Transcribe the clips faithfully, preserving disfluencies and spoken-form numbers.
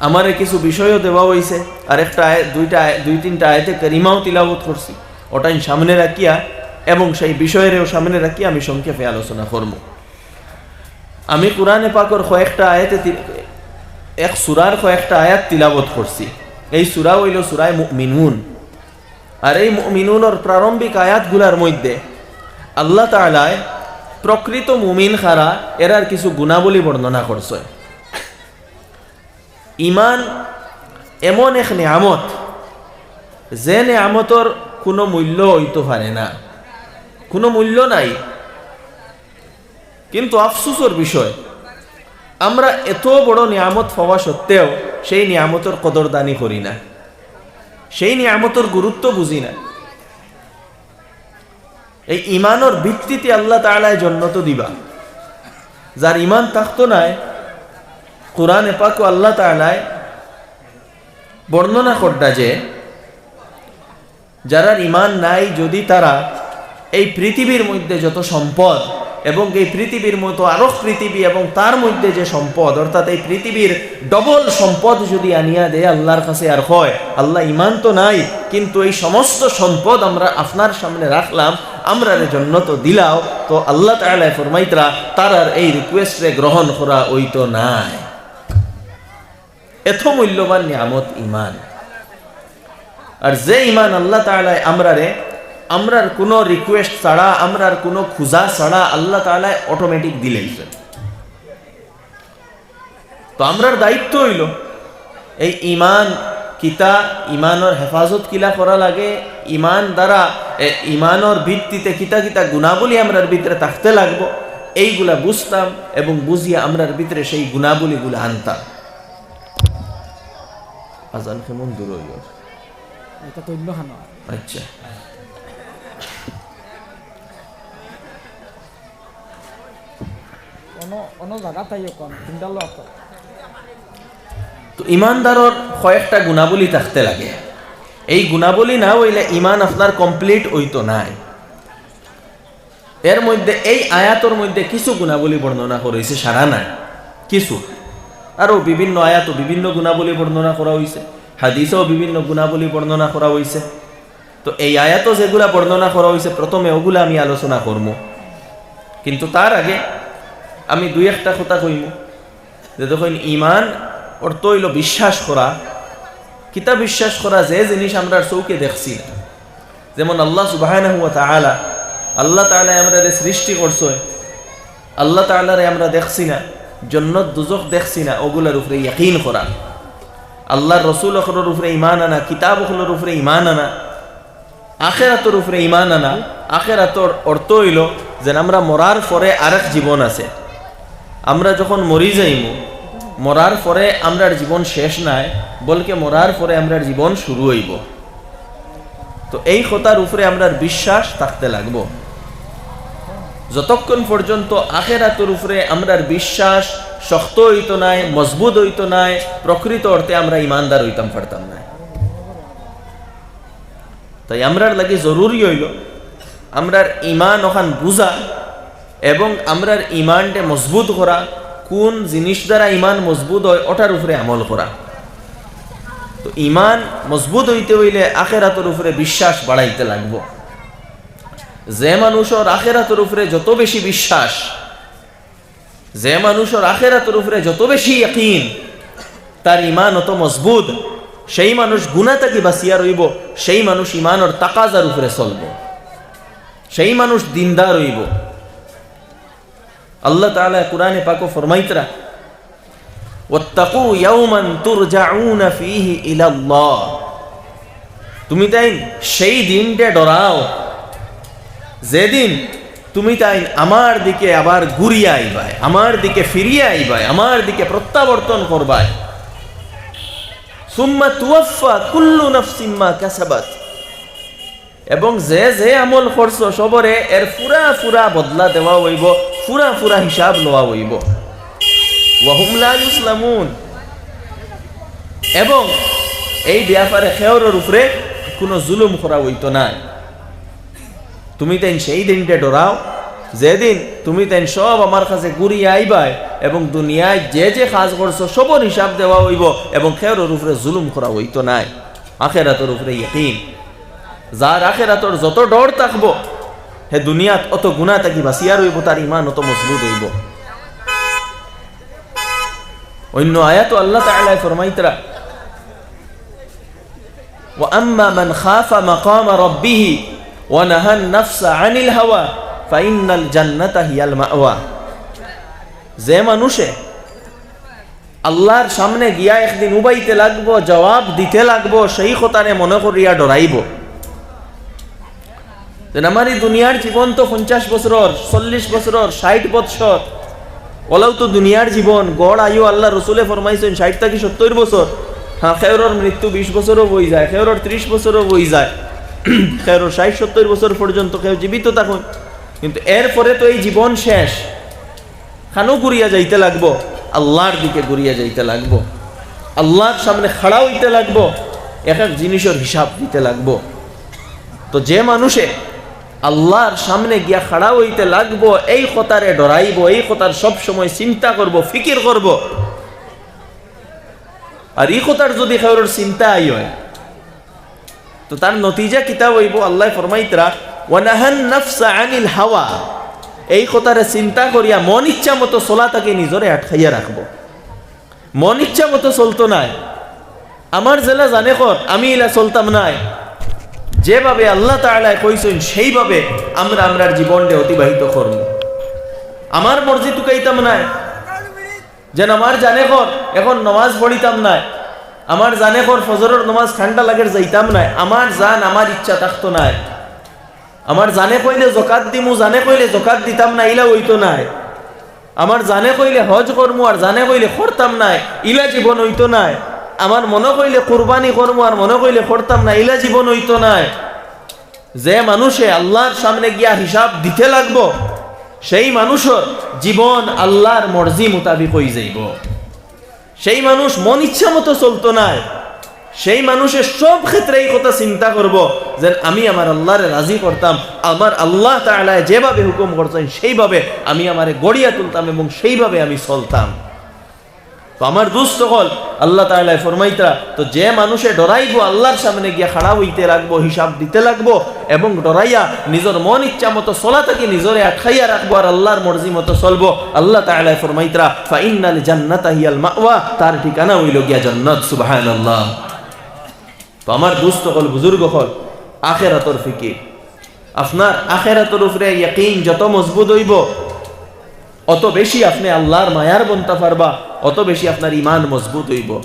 আমারে কিছু বিষয়ও দেওয়া অইছে, আর একটা আয়াত, দুইটা আয়াত, দুই তিনটা আয়াতে কারিমাও তিলাওয়াত করছি। ওটাই সামনে রাখিয়া এবং সেই বিষয়রেও সামনে রাখিয়া আমি সংক্ষেপে আলোচনা করমু। আমি কোরআনে পাকর কয়েকটা আয়াতে তি-, এক সূরার কয়েকটা আয়াত তিলাওয়াত করছি। এই সূরা অইলো সূরায়ে মুমিনুন। আর এই মুমিনুনর প্রারম্ভিক আয়াতগুলার মধ্যে আল্লাহ তাআলায় প্রকৃত মুমিন কারা এরার কিছু গুণাবলী বর্ণনা করছে। ইমান এমন এক নিয়ামত, যে নিয়ামতর কোনো মূল্য অইতো পারে না, কোনো মূল্য নাই। কিন্তু আফসোসর বিষয়, আমরা এত বড় নিয়ামত পাওয়া সত্ত্বেও সেই নিয়ামতর কদরদানি করি না, সেই নিয়ামতর গুরুত্ব বুঝি না। এই ইমানর ভিত্তিতে আল্লাহ তাআলায় জন্নত দিবা। যার ইমান থাকতো নায়, কোরআনে পাকো আল্লাহ তাআলায় বর্ণনা কররা যে, যারার ইমান নাই, যদি তারা এই পৃথিবীর মধ্যে যত সম্পদ এবং এই পৃথিবীর মতো আরো পৃথিবী এবং তার মধ্যে যে সম্পদ, অর্থাৎ এই পৃথিবীর ডবল সম্পদ যদি আনিয়া দেয় আল্লাহর কাছে, আর কয়, "আল্লাহ, ইমান তো নাই, কিন্তু এই সমস্ত সম্পদ আমরা আপনার সামনে রাখলাম, আমরারে জন্নত দিলাও", তো আল্লাহ তাআলায় ফরমাইতরা, "তারার এই রিকোয়েস্টরে গ্রহণ করা অইতো নায়।" এত মূল্যবান নিয়ামত ইমান। আর যে ইমান আল্লাহ তাআলায় আমরারে, আমরার কোনো রিকোয়েস্ট ছাড়া, আমরার কোনো খুজা ছাড়া আল্লাহ তাআলায় অটোমেটিক দিলাইছে। তো আমরার দায়িত্ব অইলো এই ইমান কিতা, ইমানর হেফাজত কিলা করা লাগে, ইমান দ্বারা, এ, ইমানর ভিত্তিতে কিতা কিতা গুণাবলী আমরার ভিতরে থাকতে লাগবো, এইগুলা বুঝতাম এবং বুঝিয়া আমরার ভিতরে সেই গুণাবলীগুলা আনতাম। আজান কেমন দূর অইলো? এটা তো অন্য খানো। আচ্ছা। অন্য, অন্য জায়গা তাই কম, তিনটা লোক। তো ইমানদারর কয়েকটা গুণাবলী থাকতে লাগে। এই গুণাবলী না অইলে ইমান আপনার কমপ্লিট অইতো নায়। এর মধ্যে, এই আয়াতর মধ্যে কিছু গুণাবলী বর্ণনা করা অইছে, সারা নায়, কিছু। আরো বিভিন্ন আয়াতো বিভিন্ন গুণাবলী বর্ণনা করা অইছে, হাদিসেও বিভিন্ন গুণাবলী বর্ণনা করা অইছে। তো এই আয়াতো যেগুলা বর্ণনা করা অইছে, প্রথমে ওগুলা আমি আলোচনা করমু। কিন্তু তার আগে আমি দুই একটা কথা কইমু। যে দেখইন, ইমান অর্থ অইলো বিশ্বাস করা। কিতা বিশ্বাস করা? যে জিনিস আমরার চউখে দেখছি না। যেমন আল্লাহ সুবহানাহু ওয়া তাআলা, আল্লাহ তাআলায় আমরারে সৃষ্টি করছে, আল্লাহ তাআলারে আমরা দেখছি না, জন্নত দুজখ দেখছি না, ওগুলার উপরে ইয়াকিন করা। আল্লাহর রসুল অকলর উপরে ইমান আনা, কিতাব অকলর উপরে ইমান আনা, আখেরাতর উপরে ইমান আনা। আখেরাতর অর্থ অইলো যে আমরা মরার পরে আরেক জীবন আছে। আমরা যখন মরি যাইমু, মরার পরে আমরার জীবন শেষ নায়, বলকে মরার পরে আমরার জীবন শুরু অইবো। তো এই কথার উপরে আমরার বিশ্বাস থাকতে লাগবো। যতক্ষণ পর্যন্ত আখেরাতর উপরে আমরার বিশ্বাস শক্ত অইতো নায়, মজবুত অইতো নায়, প্রকৃত অর্থে আমরা ইমানদার অইতাম পারতাম নায়। তাই আমরার লাগি জরুরি অইলো আমরার ইমান অখান বুঝা এবং আমরার ইমানরে মজবুত করা। কোন জিনিস দ্বারা ইমান মজবুত অয়, ওটার উপরে আমল করা। তো ইমান মজবুত অইতে অইলে আখেরাতর উপরে বিশ্বাস বাড়াইতে লাগবো। যে মানুষর আখেরাতর উপরে যত বেশি বিশ্বাস, যে মানুষর আখেরাতর উপরে যত বেশি ইয়াকিন, তার ইমান অত মজবুত, সেই মানুষ গুনা থাকি বাঁচিয়া রইবো, সেই মানুষ ইমানর তাকাজার উপরে চলবো, সেই মানুষ দিনদার অইবো। আল্লাহ তাআলা কুরআনে পাকো ফরমাইতরা, "ওয়াত্তাকু ইয়াওমান তুরজাউনা ফীহি ইলাল্লাহ।" তুমি তাইন সেই দিনরে ডরাও, যেদিন তুমি তাইন আমার দিকে আবার ঘুরিয়া আইবায়, আমার দিকে ফিরিয়া আইবায়, আমার দিকে প্রত্যাবর্তন করবায়। সুম্মা তুওয়াফফা কুল্লু নাফসিম মা কাসাবাত। এবং যে যে আমল করছো, সবরে এর পুরা পুরা বদলা দেওয়া অইবো, পুরা পুরা হিসাব লওয়া অইবো। ওয়া হুম লা ইউজলামুন। এবং এই ব্যাপারে কেউরর উপরে কোনো জুলুম করা অইতো নায়। তুমি তাইন সেই দিনরে ডরাও, যেদিন তুমি তাইন সব আমার কাছে ঘুরিয়া আইবায় এবং দুনিয়াত যে যে কাজ করছো সবর হিসাব দেওয়া অইবো এবং কেউরর উপরে জুলুম করা অইতো নায়। আখেরাতর উপরে ইয়াকিন। যার আখেরাতর যত ডর থাকবো, হে দুনিয়াত অত গুনা থাকি বাঁচিয়া রইবো, তার ইমান অত মজবুত অইবো। অইন্য আয়াতো আল্লাহ তাআলায় ফরমাইতরা, "ওয়া আম্মা মান খাফা মাকামা রাব্বিহি ওয়া নাহান নাফসা আনিল হাওয়া ফাইন্নাল জান্নাতা হিয়াল মাওয়া।" যে মানুষে আল্লাহর সামনে গিয়া একদিন উবাইতে লাগবো, জবাব দিতে লাগবো, সেই কথারে মনে করিয়া ডরাইবো। যেন আমার ই দুনিয়ার জীবন তো পঞ্চাশ বছরর, চল্লিশ বছরর, ষাইট বছর, অলাউ তো দুনিয়ার জীবন। গড় আয়ু আল্লাহর রসুলে ফরমাইছইন ষাইট থাকি সত্তইর বছর। হ্যাঁ, কেউরর মৃত্যু বিশ বছরও অই যায়, কেউরর ত্রিশ বছরও অই যায়, কেউরর ষাইট সত্তইর বছর পর্যন্ত কেউ জীবিত থাকইন, কিন্তু এরপরে তো এই জীবন শেষ। কানো ঘুরিয়া যাইতে লাগবো, আল্লাহর দিকে ঘুরিয়া যাইতে লাগবো, আল্লাহর সামনে খাড়া অইতে লাগবো, এক এক জিনিসর হিসাব দিতে লাগবো। তো যে মানুষে আল্লাহর সামনে গিয়া খাড়া অইতে লাগবো, এই কথারে ডরাইবো, এই কথার সব সময় চিন্তা করবো, ফিকির করবো, আর ই কথার যদি কেউরর চিন্তা আই হয়, তো তার নতিজা কিতা অইবো? আল্লায় ফরমাইতরা, "ওয়া নাহান নাফসা আনিল হাওয়া।" এই কথারে চিন্তা করিয়া মন ইচ্ছা মতো চলা থাকি নিজরে আটকাইয়া রাখবো। মন ইচ্ছা মতো চলতো নায়। আমার যেলা জানে কর, আমি ইলা চলতাম নায়। যেভাবে আল্লাহ তাআলায় কইছইন, সেইভাবে আমরা আমরার জীবনরে অতিবাহিত করমু। আমার মর্জি তুকাইতাম নায়। যেন আমার জানে কর, এখন নমাজ পড়িতাম নায়। আমার জানে কর, ফজরর নমাজ ঠান্ডা লাগের যাইতাম নায়। আমার জান আমার ইচ্ছা থাকতো নায়। আমার জানে কইলে জকাত দিমু, জানে কইলে জকাত দিতাম না, ইলা অইতো নায়। আমার জানে কইলে হজ করমু আর জানে কইলে করতাম নায়, ইলা জীবন অইতো নায়। আমার মনে কইলে কুরবানি করমু আর মনে কইলে করতাম না, ইলা জীবন অইতো নায়। যে মানুষে আল্লাহর সামনে গিয়া হিসাব দিতে লাগবো, সেই মানুষর জীবন আল্লাহর মর্জি মোতাবিক অই যাইবো। সেই মানুষ মন ইচ্ছা মতো চলতো নায়। সেই মানুষে সব ক্ষেত্রে এই কথা চিন্তা করবো যে আমি আমার আল্লাহরে রাজি করতাম, আমার আল্লাহ তাআলায় যেভাবে হুকুম করছইন সেইভাবে আমি আমারে গড়িয়া তুলতাম এবং সেইভাবে আমি চলতাম। তো আমার দুস্ত অকল, আল্লাহ তাআলায় ফরমাইতরা, তো যে মানুষে ডরাইবো আল্লাহর সামনে গিয়া খাড়া অইতে লাগবো, হিসাব দিতে লাগবো এবং ডরাইয়া নিজর মন ইচ্ছা মতো চলা থাকি নিজরে আটকাইয়া রাখবো আর আল্লাহর মর্জি মতো চলবো, আল্লাহ তাআলায় ফরমাইতরা, "ফাইন্নাল জান্নাতা হিয়াল মাওয়া", তার ঠিকানা অইলো গিয়া জান্নাত। সুবহানাল্লাহ। তো আমার দুস্ত অকল, বুজুর্গ অকল, আখেরাতর ফিকির, আপনার আখেরাতর উপরে ইয়াকিন যত মজবুত অইবো, অত বেশি আপনে আল্লাহর মায়ার বনতা পারবা, অত বেশি আপনার ইমান মজবুত অইবো।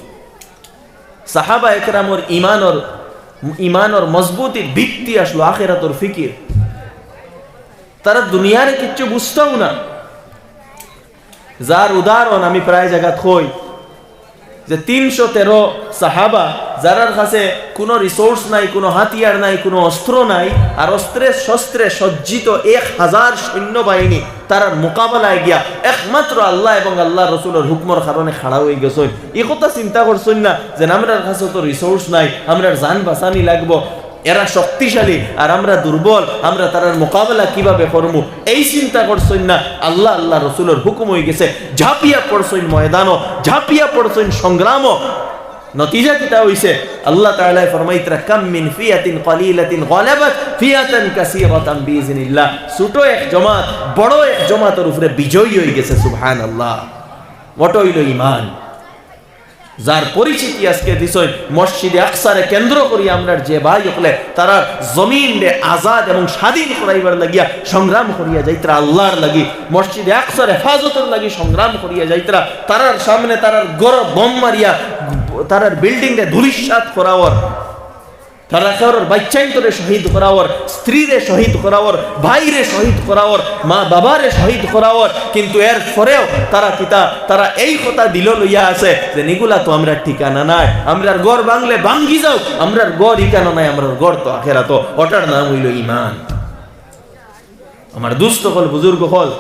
সাহাবা একরামর ইমানর, ইমানর মজবুতির ভিত্তি আছলো আখেরাতর ফিকির। তারা দুনিয়ারে কিচ্ছু বুঝতাও না। যার উদাহরণ আমি প্রায় জাগাত কই, যে তিনশো তেরো সাহাবা, যারার কাছে কোনো resource নাই, কোনো হাতিয়ার নাই, কোনো অস্ত্র নাই, আর অস্ত্রে শস্ত্রে সজ্জিত এক হাজার সৈন্যবাহিনী, তারার মোকাবেলায় গিয়া একমাত্র আল্লাহ এবং আল্লাহর রসুলর হুকুমর কারণে খাড়া অই গেছইন। ই কথা চিন্তা করছইন না যে আমরার কাছে তো resource নাই, আমরার জান বাঁচানি লাগবো, এরা শক্তিশালী আর আমরা দুর্বল, আমরা তারার মোকাবেলা কিভাবে করমু, এই চিন্তা করছইন না। আল্লাহ, আল্লাহর রসুলর হুকুম অই গেছে, ঝাঁপিয়া পড়ছইন ময়দানো, ঝাঁপিয়া পড়ছইন সংগ্রামো। নতিজা কিতা অইছে? আল্লাহ তাআলায় ফরমাইতরা, "কাম মিন ফিয়াতিন কালিলাতিন গালাবাত ফিয়াতান কাসীরাতান বিইজনিল্লাহ।" ছোট এক জমাত বড় এক জমাতর উপরে বিজয়ী অই গেছে। সুবহানাল্লাহ। ওটা অইলো ইমান। যার পরিচিতি আজকে দিছইন মসজিদে আকসারে কেন্দ্র করি আমরার যে ভাই অকলে তারার জমিনরে আজাদ এবং স্বাধীন করাইবার লাগিয়া সংগ্রাম করিয়া যাইতরা আল্লাহর লাগি, মসজিদে আকসার হেফাজতর লাগি সংগ্রাম করিয়া যাইতরা, তারার সামনে তারার ঘর বোম মারিয়া তারার building রে ধূলিসাৎ করাওর, তারা কেউরর বাইচ্চাইন্তরে শহীদ করাওর, স্ত্রীরে শহীদ করাওর, ভাইরে শহীদ করাওর, মা বাবারে শহীদ করাওর, কিন্তু এর পরেও তারা কিতা, তারা এই কথা দিলো লইয়া আছে যে নিগুলা তো আমরার ঠিকানা নায়, আমরার ঘর ভাঙলে ভাঙ্গি যাউক, আমরার ঘর ইকানো নায়, আমরার ঘর তো আখেরাতো, ওটার নাম অইলো ইমান। আমার দুস্ত অকল, বুজুর্গ অকল,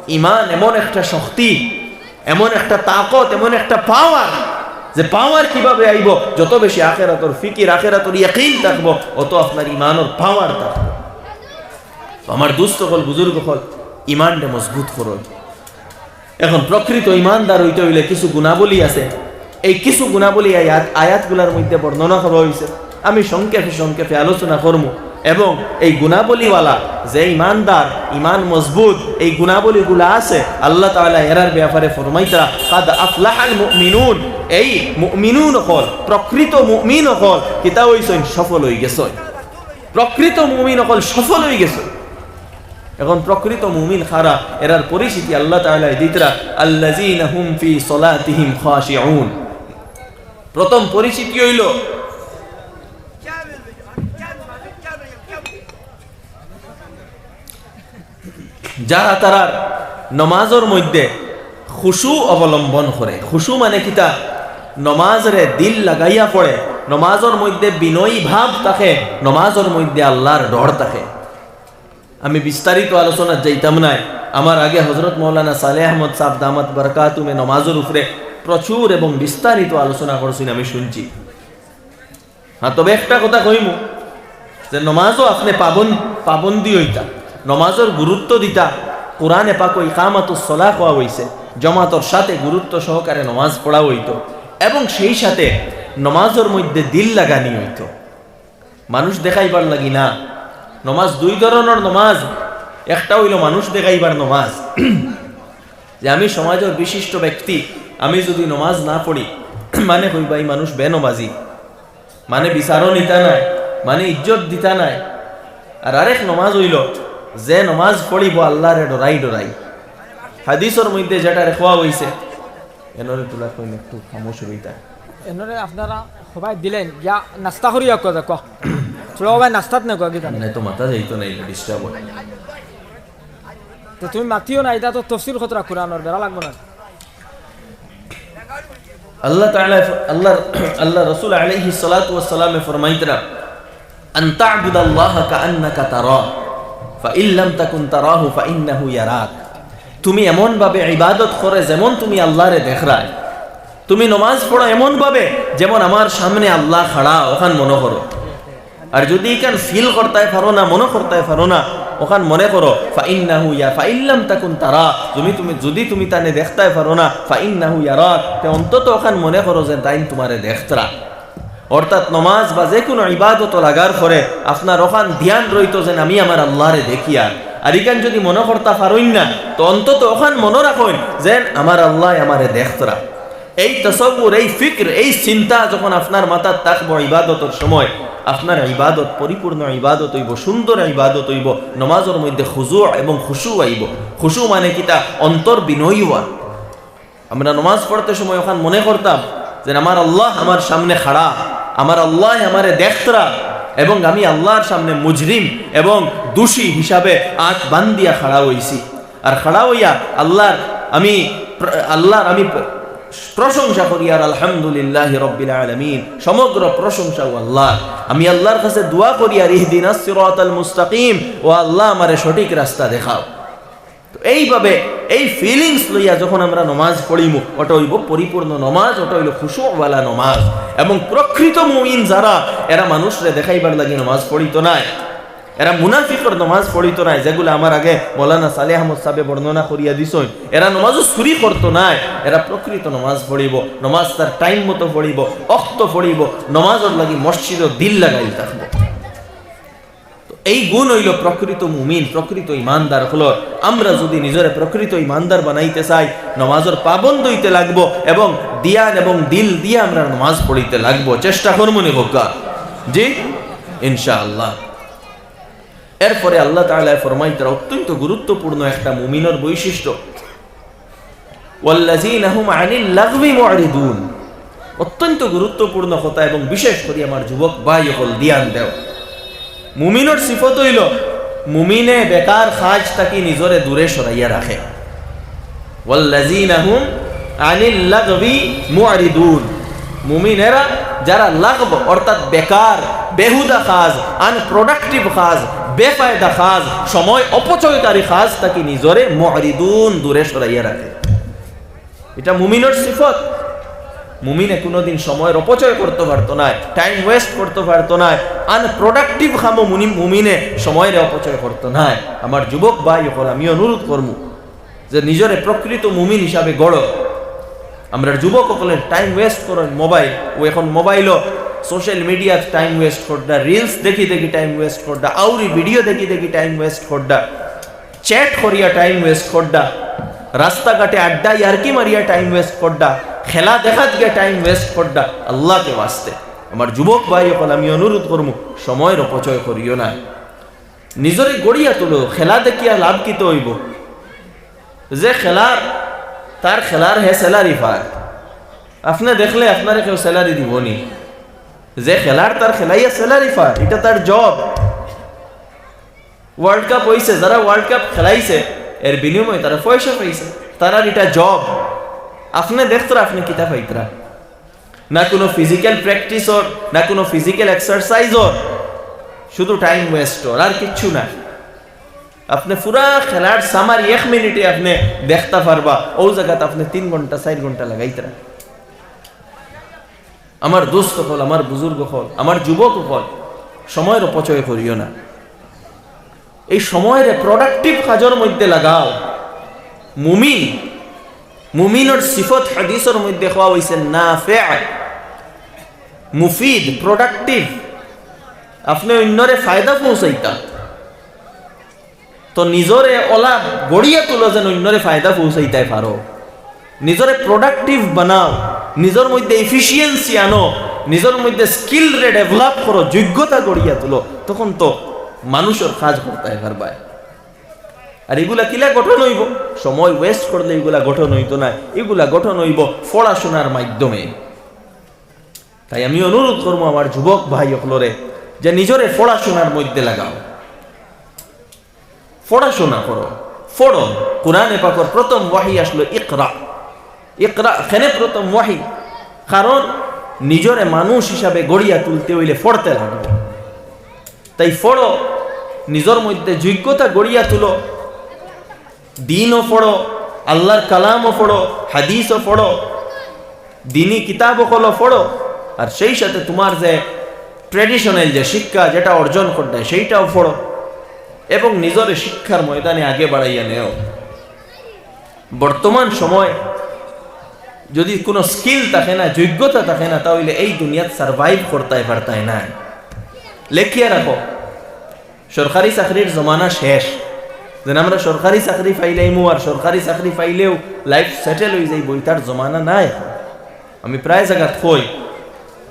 ইমান এমন একটা শক্তি, এমন একটা তাকত, এমন একটা power, যে power কিভাবে আইবো? যত বেশি আখেরাতর ফিকির, আখেরাতর ইয়াকিন থাকবো, অত আপনার ইমানর power থাকবো। তো আমার দুস্ত অকল, বুজুর্গ অকল, ইমানরে মজবুত করো। এখন প্রকৃত ইমানদার অইতে অইলে কিছু গুণাবলী আছে। এই কিছু গুণাবলী আয়াত, আয়াতগুলার মধ্যে বর্ণনা করা অইছে। আমি সংক্ষেপে সংক্ষেপে আলোচনা করমু। এবং এই গুণাবলীওয়ালা যে ইমানদার, ইমান মজবুত, এই গুণাবলীগুলা আছে, আল্লাহ তাআলা এরার ব্যাপারে ফরমাইতরা, "কাদ আফলাহাল মুমিনুন।" এই মুমিনুন অকল, প্রকৃত মুমিন অকল কিতা অইছইন? সফল অইগেছইন। প্রকৃত মুমিন অকল সফল অইগেছইন। এখন প্রকৃত মুমিন কারা, এরার পরিচিতি আল্লাহ তাআলা দিতরা, "আল্লাযীনা হুম ফি সলাতিহিম খাশিউন।" প্রথম পরিচিতি অইলো, যারা তারার নমাজর মধ্যে খুশু অবলম্বন করে। খুশু মানে কিতা? নমাজরে দিল লাগাইয়া পড়ে, নমাজর মধ্যে বিনয়ী ভাব থাকে, নমাজর মধ্যে আল্লাহর ডর থাকে। আমি বিস্তারিত আলোচনাত যাইতাম নায়। আমার আগে হযরত মাওলানা সালেহ আহমদ সাহেব দামাত বারাকাতুহুমে নমাজর উপরে প্রচুর এবং বিস্তারিত আলোচনা করছইন, আমি শুনছি। হ্যাঁ, তবে একটা কথা কইমু যে নমাজও আপনে পাবন-, পাবন্দি অইতা, নমাজর গুরুত্ব দিতা। কোরআনে পাকো ইকামাতুস সলাহ কওয়া অইছে, জমাতর সাথে গুরুত্ব সহকারে নমাজ পড়া অইতো এবং সেই সাথে নমাজর মধ্যে দিল লাগানি অইতো। মানুষ দেখাইবার লাগি না। নমাজ দুই ধরনর নমাজ, একটা অইলো মানুষ দেখাইবার নমাজ, যে আমি সমাজর বিশিষ্ট ব্যক্তি, আমি যুদি নমাজ না পড়ি, মানে কইবা ই মানুষ বেনমাজি, মানে বিচারও নিতা নায়, মানে ইজ্জত দিতা নায়। আর আরেক নমাজ অইলো যে নমাজ পড়িবো আল্লাহরে ডরাই ডরাই। হাদিসর মধ্যে যেটারে কওয়া অইছে, এনরে তুলা কইন একটু খামোশ অইতা। এনরে আপনারা সবাই দিলেন, ইয়া নাস্তা করিয়া কওয়া যাক। চলো ভাই, নাস্তাত না কওয়া কি জানে? না তো মাথা যাইতো না, এটা ডিস্টার্ব হয়। তো তুমি মাতিও না, এটা তো তফসির খতরা কোরআনর, বেড়া লাগবো না। আল্লাহ তাআলা, আল্লাহ, আল্লাহ রসুল আলাইহিস সালাতু ওয়াস সালামে ফরমাইতরা, "আন তা'বুদাল্লাহা কাআন্নাকা তারাহ, ফাইন লাম তাকুন তারাহু ফাইন্নাহু ইয়ারাক।" তুমি এমন ভাবে ইবাদত করে যেমন তুমি আল্লাহরে দেখরায়। তুমি নমাজ পড়ো এমন ভাবে যেমন আমার সামনে আল্লাহ খাড়া, অখান মনো করো। আর যুদি ইখান ফিল করতায় পারো না, মনো করতায় পারো না, অখান মনো করো, ফাইন্নাহু ইয়া-, ফাইন লাম তাকুন তারাহ, তুমি, তুমি, যুদি তুমি তানে দেখতায় পারো না, ফাইন্নাহু ইয়ারাক, তে অন্তত অখান মনো করো যে তাইন তুমারে দেখতরা। অর্থাৎ নমাজ বা যেকুনু ইবাদতো লাগার পরে আপনার অখান ধ্যান রইতো যেন আমি আমার আল্লাহরে দেখিয়ার। আর ইখান যুদি মনো করতা পারইন না, তো অন্তত অখান মনো রাখইন যেন আমার আল্লায় আমারে দেখতরা। এই তসব্বুর, এই ফিক্র, এই চিন্তা যখন আপনার মাথাত থাকবো ইবাদতর সময়, আপনার ইবাদত পরিপূর্ণ ইবাদত অইবো, সুন্দর ইবাদত অইবো। নমাজর মধ্যে খুজু এবং খুশু আইবো। খুশু মানে কিতা? অন্তর বিনয়ী অওয়া। আমরা নমাজ পড়তে সময় অখান মনো করতাম যে আমার আল্লাহ আমার সামনে খাড়া, আমার আল্লায় আমারে দেখতরা এবং আমি আল্লাহর সামনে মুজরিম এবং দোষী হিসাবে আত বান্দিয়া খাড়া অইছি। আর খাড়া অইয়া আল্লাহর আমি প্র-, আল্লাহর আমি প্র-, প্রশংসা করিয়ার আলহামদুলিল্লাহি রাব্বিল আলামিন, সমগ্র প্রশংসা ও আল্লাহর। আমি আল্লাহর কাছে দোয়া করিয়ার ইহদিনাস সিরাতাল মুস্তাকিম, ও আল্লাহ আমারে সঠিক রাস্তা দেখাও। তো এইভাবে এই ফিলিংস লইয়া যখন আমরা নমাজ পড়িমু, ওটা অইবো পরিপূর্ণ নমাজ, ওটা অইলো খুশুওয়ালা নমাজ। এবং প্রকৃত মুমিন যারা, এরা মানুষরে দেখাইবার লাগি নমাজ পড়িতো নায়, এরা মুনাফিকর নমাজ পড়িতো নায়, যেগুলা আমার আগে মৌলানা সালেহ আহমদ সাহেবে বর্ণনা করিয়া দিছইন। এরা নমাজও চুরি করতো নায়, এরা প্রকৃত নমাজ পড়িবো, নমাজ তার টাইম মতো পড়িবো, অক্ত পড়িবো, নমাজর লাগি মসজিদও দিল লাগাইল থাকবো। তো এই গুণ অইলো প্রকৃত মুমিন, প্রকৃত ইমানদার অকলর। আমরা যুদি নিজরে প্রকৃত ইমানদার বানাইতে চাই, নমাজর পাবন্দ অইতে লাগবো এবং দিয়ান এবং দিল দিয়া আমরা নমাজ পড়িতে লাগবো। চেষ্টা করমু নি কউক্কা? জি, ইনশাআল্লাহ। এরপরে আল্লাহ তাআলায় ফরমাইতরা অত্যন্ত গুরুত্বপূর্ণ একটা মুমিনর বৈশিষ্ট্য, "ওয়াল্লাযীনা হুম আনিল লাগবি মুরিদুন।" অত্যন্ত গুরুত্বপূর্ণ কথা, এবং বিশেষ করি আমার যুবক ভাই অকল দিয়ান দেও। মুমিনর সিফত অইলো, মুমিনে বেকার কাজ থাকি নিজরে দূরে সরাইয়া রাখে। "ওয়াল্লাযীনা হুম আনিল লাগবি মুরিদুন।" মুমিন এরা যারা লাগব অর্থাৎ বেকার, বেহুদা কাজ, আনপ্রোডাক্টিভ কাজ, বেফায়দা কাজ, সময় অপচয়কারী কাজ থাকি নিজরে মুরিদুন, দূরে সরাইয়া রাখে। এটা মুমিনর সিফত। মুমিনে কুনুদিন সময়র অপচয় করতো পারতো নায়, টাইম ওয়েস্ট করতো পারতো নায়, আনপ্রোডাক্টিভ কামো মুনি-, মুমিনে সময়রে অপচয় করতো নায়। আমার যুবক ভাই অকল, আমি অনুরোধ করমু যে নিজরে প্রকৃত মুমিন হিসাবে গড়ো। আমরার যুবক অকলে টাইম ওয়েস্ট করইন মোবাইল, ও এখন মোবাইলো সোশ্যাল মিডিয়াত টাইম ওয়েস্ট কররা, রিলস দেখি দেখি টাইম ওয়েস্ট কররা, আউরি ভিডিও দেখি দেখি টাইম ওয়েস্ট কররা, চ্যাট করিয়া টাইম ওয়েস্ট কররা, রাস্তাঘাটে আড্ডা ইয়ার্কি মারিয়া টাইম ওয়েস্ট কররা, খেলা দেখাত গিয়া টাইম ওয়েস্ট কররা। আল্লাহকে ওয়াস্তে আমার যুবক ভাই অকল, আমি অনুরোধ করমু, সময়র অপচয় করিও না, নিজরে গড়িয়া তুলো। খেলা দেখিয়া লাভ কিতা অইবো? যে খেলার, তার খেলার হে স্যালারি পায়। আপনে দেখলে আপনারে কেউ স্যালারি দিবো নি? যে খেলার, তার খেলাইয়া স্যালারি পায়, ইটা তার জব। ওয়ার্ল্ড কাপ অইছে, যারা ওয়ার্ল্ড কাপ খেলাইছে, এর বিনিময়ে তারা পয়সা পাইছে, তারার ইটা জব। আপনে দেখতরা, আপনে কিতা পাইতরা? না কুনু ফিজিক্যাল প্র্যাকটিস অর, না কুনু ফিজিক্যাল এক্সারসাইজ অর, শুধু টাইম ওয়েস্ট অর, আর কিচ্ছু না। আপনে পুরা খেলার সামারি এক মিনিটে আপনে দেখতা পারবা, অউ জাগাত আপনে তিন ঘন্টা, চাইর ঘন্টা লাগাইতরা। আমার দোস্ত অকল, আমার বুজুর্গ অকল, আমার যুবক অকল, সময়র অপচয় করিও না। এই সময়রে প্রোডাক্টিভ কাজর মধ্যে লাগাও। মুমিন, মুমিনর সিফত হাদিসর মধ্যে কওয়া অইছে নাফে, মুফিদ, প্রোডাক্টিভ। আপনে অইন্যরে ফায়দা পৌঁছাইতা। তো নিজরে অলা গড়িয়া তুলো যেন অইন্যরে ফায়দা পৌঁছাইতায় পারো। নিজরে প্রোডাক্টিভ বানাও, নিজর মধ্যে ইফিসিয়েন্সি আনো, নিজর মধ্যে স্কিলরে ডেভেলপ করো, যোগ্যতা গড়িয়া তুলো, তখন তো মানুষর কাজ করতায় পারবায়। আর ইগুলা কিলা গঠন অইবো? সময় ওয়েস্ট করলে ইগুলা গঠন অইতো না, ইগুলা গঠন অইবো পড়াশোনার মাধ্যমে। তাই আমি অনুরোধ করমু আমার যুবক ভাই অকলরে যে নিজরে পড়াশোনার মধ্যে লাগাও, পড়াশোনা করো, পড়ো। কোরআনে পাকর প্রথম ওয়াহি আসলো ইকরা। ইকরা কেনে প্রথম ওয়াহি? কারণ নিজরে মানুষ হিসাবে গড়িয়া তুলতে অইলে পড়তে লাগবো। তাই পড়ো, নিজর মধ্যে যোগ্যতা গড়িয়া তুলো, দিনও পড়ো, আল্লাহর কালামও পড়ো, হাদিসও পড়ো, দিনি কিতাব অকলও পড়ো, আর সেই সাথে তুমার যে ট্র্যাডিশনাল যে শিক্ষা যেটা অর্জন করতে সেইটাও পড়ো, এবং নিজরে শিক্ষার ময়দানে আগে বাড়াইয়া নেও। বর্তমান সময় যদি কুনু স্কিল থাকে না, যোগ্যতা থাকে না, তা অইলে এই দুনিয়াত সারভাইভ করতায় পারতায় না। লেখিয়া রাখো, সরকারি চাকরির জমানা শেষ। যেন আমরা সরকারি চাকরি পাইলাইমু আর সরকারি চাকরি পাইলেউ লাইফ সেটেল অইযাইবো, ইতার জমানা নাই। আমি প্রায় জাগাত কই,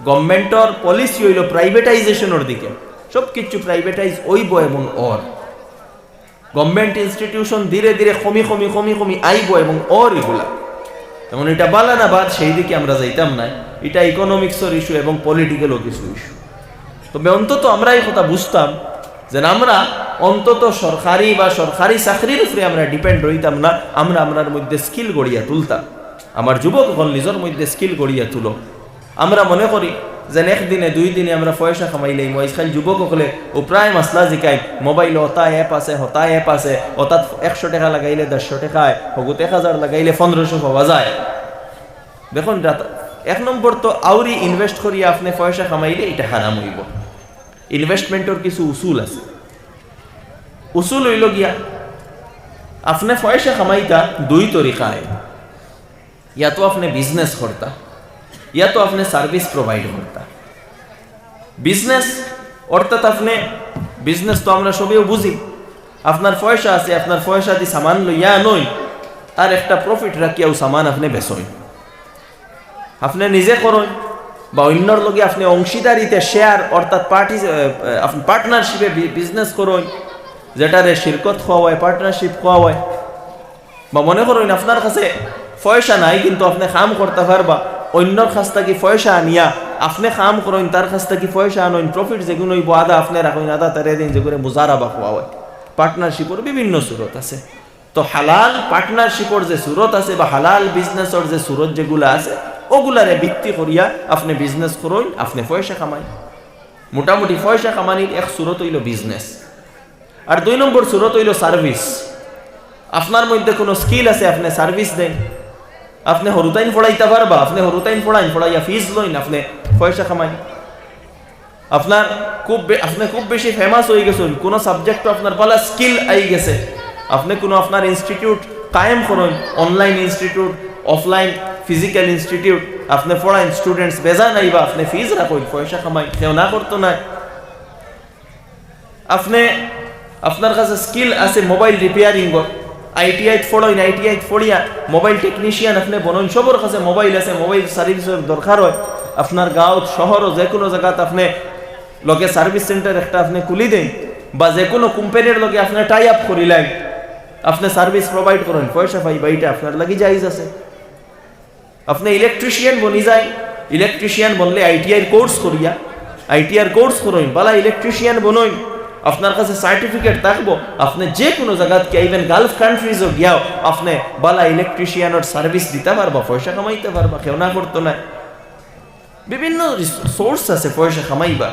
গভর্নমেন্টর পলিসি অইলো প্রাইভেটাইজেশনর দিকে, সব কিছু প্রাইভেটাইজ অইবো এবং অর। গভর্নমেন্ট ইনস্টিটিউশন ধীরে ধীরে কমি কমি কমি কমি আইবো এবং অর ইগুলা। এখন ইটা বালা না বাদ, সেই দিকে আমরা যাইতাম না। ইটা ইকোনমিক্সর ইস্যু এবং পলিটিক্যালও কিছু ইস্যু। তবে অন্তত আমরা এই কথা বুঝতাম যে আমরা অন্তত সরকারি বা সরকারি চাকরির উপরে আমরা ডিপেন্ড রইতাম না, আমরা আমরার মধ্যে স্কিল গড়িয়া তুলতাম। আমার যুবক অকল নিজর মধ্যে স্কিল গড়িয়া তুলো। আমরা মনে করি যেন একদিনে দুই দিনে আমরা পয়সা কামাইলাইমু। আইজকাইল যুবক অকলে অউ প্রায় মাসলা জিকাইন, মোবাইলো অতা অ্যাপ আছে, হতা অ্যাপ আছে, অতাত একশো টেকা লাগাইলে দেড়শো টেকা অয়, হগুত এক হাজার লাগাইলে পনেরোশো পাওয়া যায়। দেখইন, এক নম্বর তো আউরি ইনভেস্ট করিয়া আপনে পয়সা কামাইলে ইটা হারাম অইবো। ইনভেস্টমেন্টর কিছু উসুল আছে। উসুল অইলো গিয়া, আপনে পয়সা কামাইতা দুই তরিকায়। ইয়া তো আপনে বিজনেস করতা, ইয়া তো আপনে সার্ভিস প্রোভাইড করতা। বিজনেস অর্থাৎ আপনে, বিজনেস তো আমরা সবেউ বুঝি, আপনার পয়সা আছে, আপনার পয়সা দি সামান লইয়া আনইন, আর একটা প্রফিট রাখিয়া অউ সামান আপনে বেচইন। আপনে নিজে করইন বা অইন্যর লগে আপনে অংশীদারিতে শেয়ার অর্থাৎ পার্টি, পার্টনারশিপে বিজনেস করইন, যেটারে শিরকত কওয়া অয়, পার্টনারশিপ কওয়া অয়। বা মনে করইন আপনার কাছে পয়সা নাই, কিন্তু আপনে কাম করতা পারবা, অইন্যর কাছ থাকি পয়সা আনিয়া আপনে কাম করইন, তার কাছ থাকি পয়সা আনইন, প্রফিট যেগুন অইবো আধা আপনে রাখইন, আধা তারে দেইন, যেগুরে মুজারাবা কওয়া অয়। পার্টনারশিপর বিভিন্ন সুরত আছে। তো হালাল পার্টনারশিপর যে সুরত আছে বা হালাল বিজনেসর যে সুরত যেগুলা আছে, অগুলারে ভিত্তি করিয়া আপনে বিজনেস করইন, আপনে পয়সা কামাইন। মোটামুটি পয়সা কামানির এক সুরত অইলো বিজনেস। আর দুই নম্বর সুরত অইলো সার্ভিস। আপনার মধ্যে কুনু স্কিল আছে, আপনে সার্ভিস দেইন। আপনে হুরুতাইন পড়াইতা পারবা, আপনে হুরুতাইন পড়াইন, পড়াইয়া ফিজ লইন, আপনে পয়সা কামাইন। আপনার খুব বে-, আপনে খুব বেশি ফেমাস অইগেছইন, কুনু সাবজেক্টো আপনার ভালা স্কিল আইগেছে, আপনে কুনু আপনার ইনস্টিটিউট কায়েম করইন, online institute, offline physical institute, আপনে পড়াইন, স্টুডেন্টস বেজান আইবা, আপনে ফিজ রাখইন, পয়সা কামাইন, কেউ না করতো নায়। আপনে, আপনার কাছে স্কিল আছে মোবাইল রিপেয়ারিংর, আইটিআইত পড়ইন, আইটিআইত পড়িয়া মোবাইল টেকনিশিয়ান আপনে বনইন, সবর কাছে মোবাইল আছে, মোবাইল সার্ভিসর দরকার অয়, আপনার গাঁওত, শহরো, যেকুনু জাগাত আপনে লগে সার্ভিস সেন্টার একটা আপনে খুলি দেইন, বা যেকুনু কোম্পানির লগে আপনে টাই আপ করিলাইন, আপনে সার্ভিস প্রোভাইড করইন, পয়সা পাইবা, ইটা আপনার লাগি জায়েজ আছে। আপনে ইলেকট্রিশিয়ান বনি যাইন, ইলেকট্রিশিয়ান বনলে আইটিআইর কোর্স করিয়া, আইটিআইর কোর্স করইন, ভালা ইলেকট্রিশিয়ান বনইন, আপনার কাছে সার্টিফিকেট থাকবো, আপনে যেকুনু জাগাত গিয়া, even গালফ কান্ট্রিজো গিয়াও আপনে ভালা ইলেকট্রিশিয়ানর সার্ভিস দিতা পারবা, পয়সা কামাইতা পারবা, কেউ না করতো নায়। বিভিন্ন রিস-, সোর্স আছে পয়সা কামাইবার।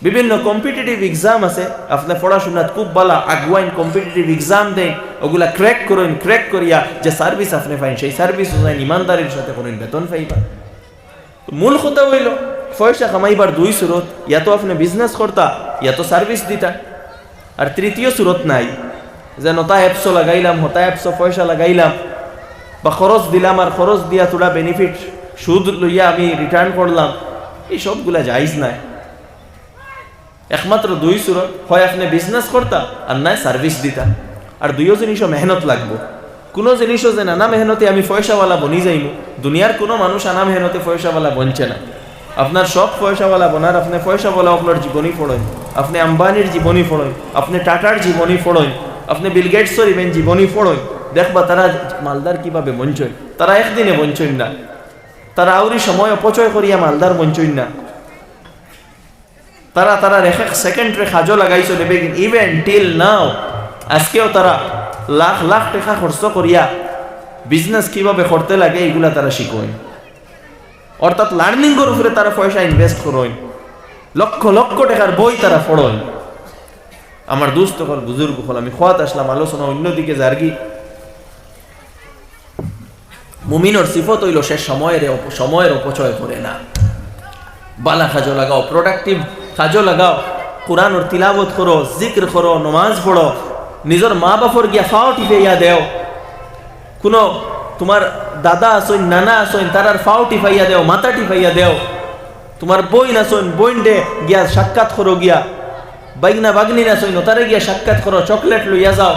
বিভিন্ন কম্পিটিটিভ এক্সাম আছে, আপনে পড়াশুনাত খুব ভালা আগুয়াইন, কম্পিটিটিভ এক্সাম দেইন, ওগুলা ক্র্যাক করইন, ক্র্যাক করিয়া যে সার্ভিস আপনে পাইন, সেই সার্ভিস অইন ইমানদারির সাথে করইন, বেতন পাইবা। তো মূল কথা অইলো, পয়সা কামাইবার দুই সুরত, ইয়া তো আপনে বিজনেস করতা, ইয়া তো সার্ভিস দিতা। আর তৃতীয় সুরত নাই, যে নতা অ্যাপসো লাগাইলাম, হতা অ্যাপসো পয়সা লাগাইলাম, বা খরচ দিলাম, আর খরচ দিয়া থুড়া বেনিফিট সুদ লইয়া আমি রিটার্ন করলাম, এই সবগুলা জায়েজ নায়। একমাত্র দুই সুরত, হয় আপনে বিজনেস করতা, আর নায় সার্ভিস দিতা। আর দুইও জিনিসও মেহনত লাগবো। কুনু জিনিসও যে নানা মেহনতে আমি পয়সাওয়ালা বনি যাইমু, দুনিয়ার কুনু মানুষ আনা মেহনতে পয়সাওয়ালা বনছে না। আপনার সব পয়সাওয়ালা বনার, আপনে পয়সাওয়ালা অকলর জীবনী পড়ইন, আপনে আম্বানির জীবনী পড়ইন, আপনে টাটার জীবনী পড়ইন, আপনে বিল গেটসর ইভেন জীবনী পড়ইন, দেখবা তারা মালদার কিভাবে বনছইন। তারা একদিনে বনছইন না, তারা আউরি সময় অপচয় করিয়া মালদার বনছইন না। তারা, তারার এক এক সেকেন্ডরে কাজো লাগাইছইন, even till now, আজকেও তারা লাখ লাখ টেকা খরচ করিয়া বিজনেস কিভাবে করতে লাগে, ইগুলা তারা শিখইন। অর্থাৎ লার্নিংর উপরে তারা পয়সা ইনভেস্ট করইন, লক্ষ লক্ষ টেকার বই তারা পড়ইন। আমার দোস্ত অকল, বুজুর্গ অকল, আমি কওয়াত আসলাম, আলোচনা অন্যদিকে যারগি। মুমিনর সিফত অইলো সে সময়রে অপ-, সময়র অপচয় করে না। বালা কাজো লাগাও, প্রোডাক্টিভ কাজো লাগাও, কোরআনর তিলাওয়াত করো, জিকির করো, নমাজ পড়ো, নিজর মা বাপর গিয়া ফাও টিপাইয়া দেও, কুনু তুমার দাদা আছইন, নানা আছইন, তারার ফাও টিপাইয়া দেও, মাথা টিপাইয়া দেও, তুমার বইন আছইন, বইনরে গিয়া সাক্ষাৎ করো গিয়া, বাইগনা বাগনিন আছইন, তারে গিয়া সাক্ষাৎ করো, চকলেট লইয়া যাও।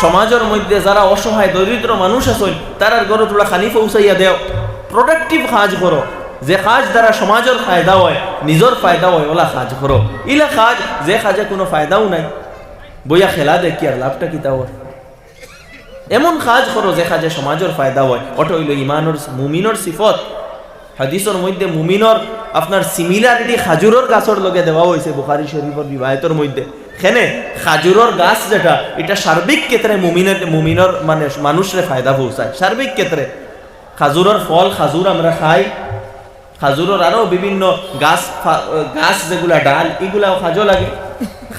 সমাজর মধ্যে যারা অসহায় দরিদ্র মানুষ আছইন, তারার ঘরো থুড়া খানি পৌঁছাইয়া দেও। প্রোডাক্টিভ কাজ করো, যে কাজ দ্বারা সমাজর ফায়দা অয়, নিজর ফায়দা অয়, ওলা কাজ করো। ইলা কাজ, যে কাজে কুনু ফায়দাও নাই, বইয়া খেলা দেখিয়ার লাভটা কিতা অয়? এমন কাজ করো যে কাজে সমাজর ফায়দা অয়, ওটা অইলো ইমানর, মুমিনর সিফত। হাদিসর মধ্যে মুমিনর আপনার সিমিলারিটি খাজুরর গাছর লগে দেওয়া অইছে বুখারী শরীফর রিওয়ায়াতর মধ্যে। কেনে খাজুরর গাছ যেটা, ইটা সার্বিক ক্ষেত্রে মুমিনের, মুমিনর মানে মানুষরে ফায়দা পৌঁছায়, সার্বিক ক্ষেত্রে। খাজুরর ফল, খাজুর আমরা খাই, খাজুরর আরো বিভিন্ন গাছ, ফা-, গাছ যেগুলা ডাল, ইগুলাও কাজো লাগে।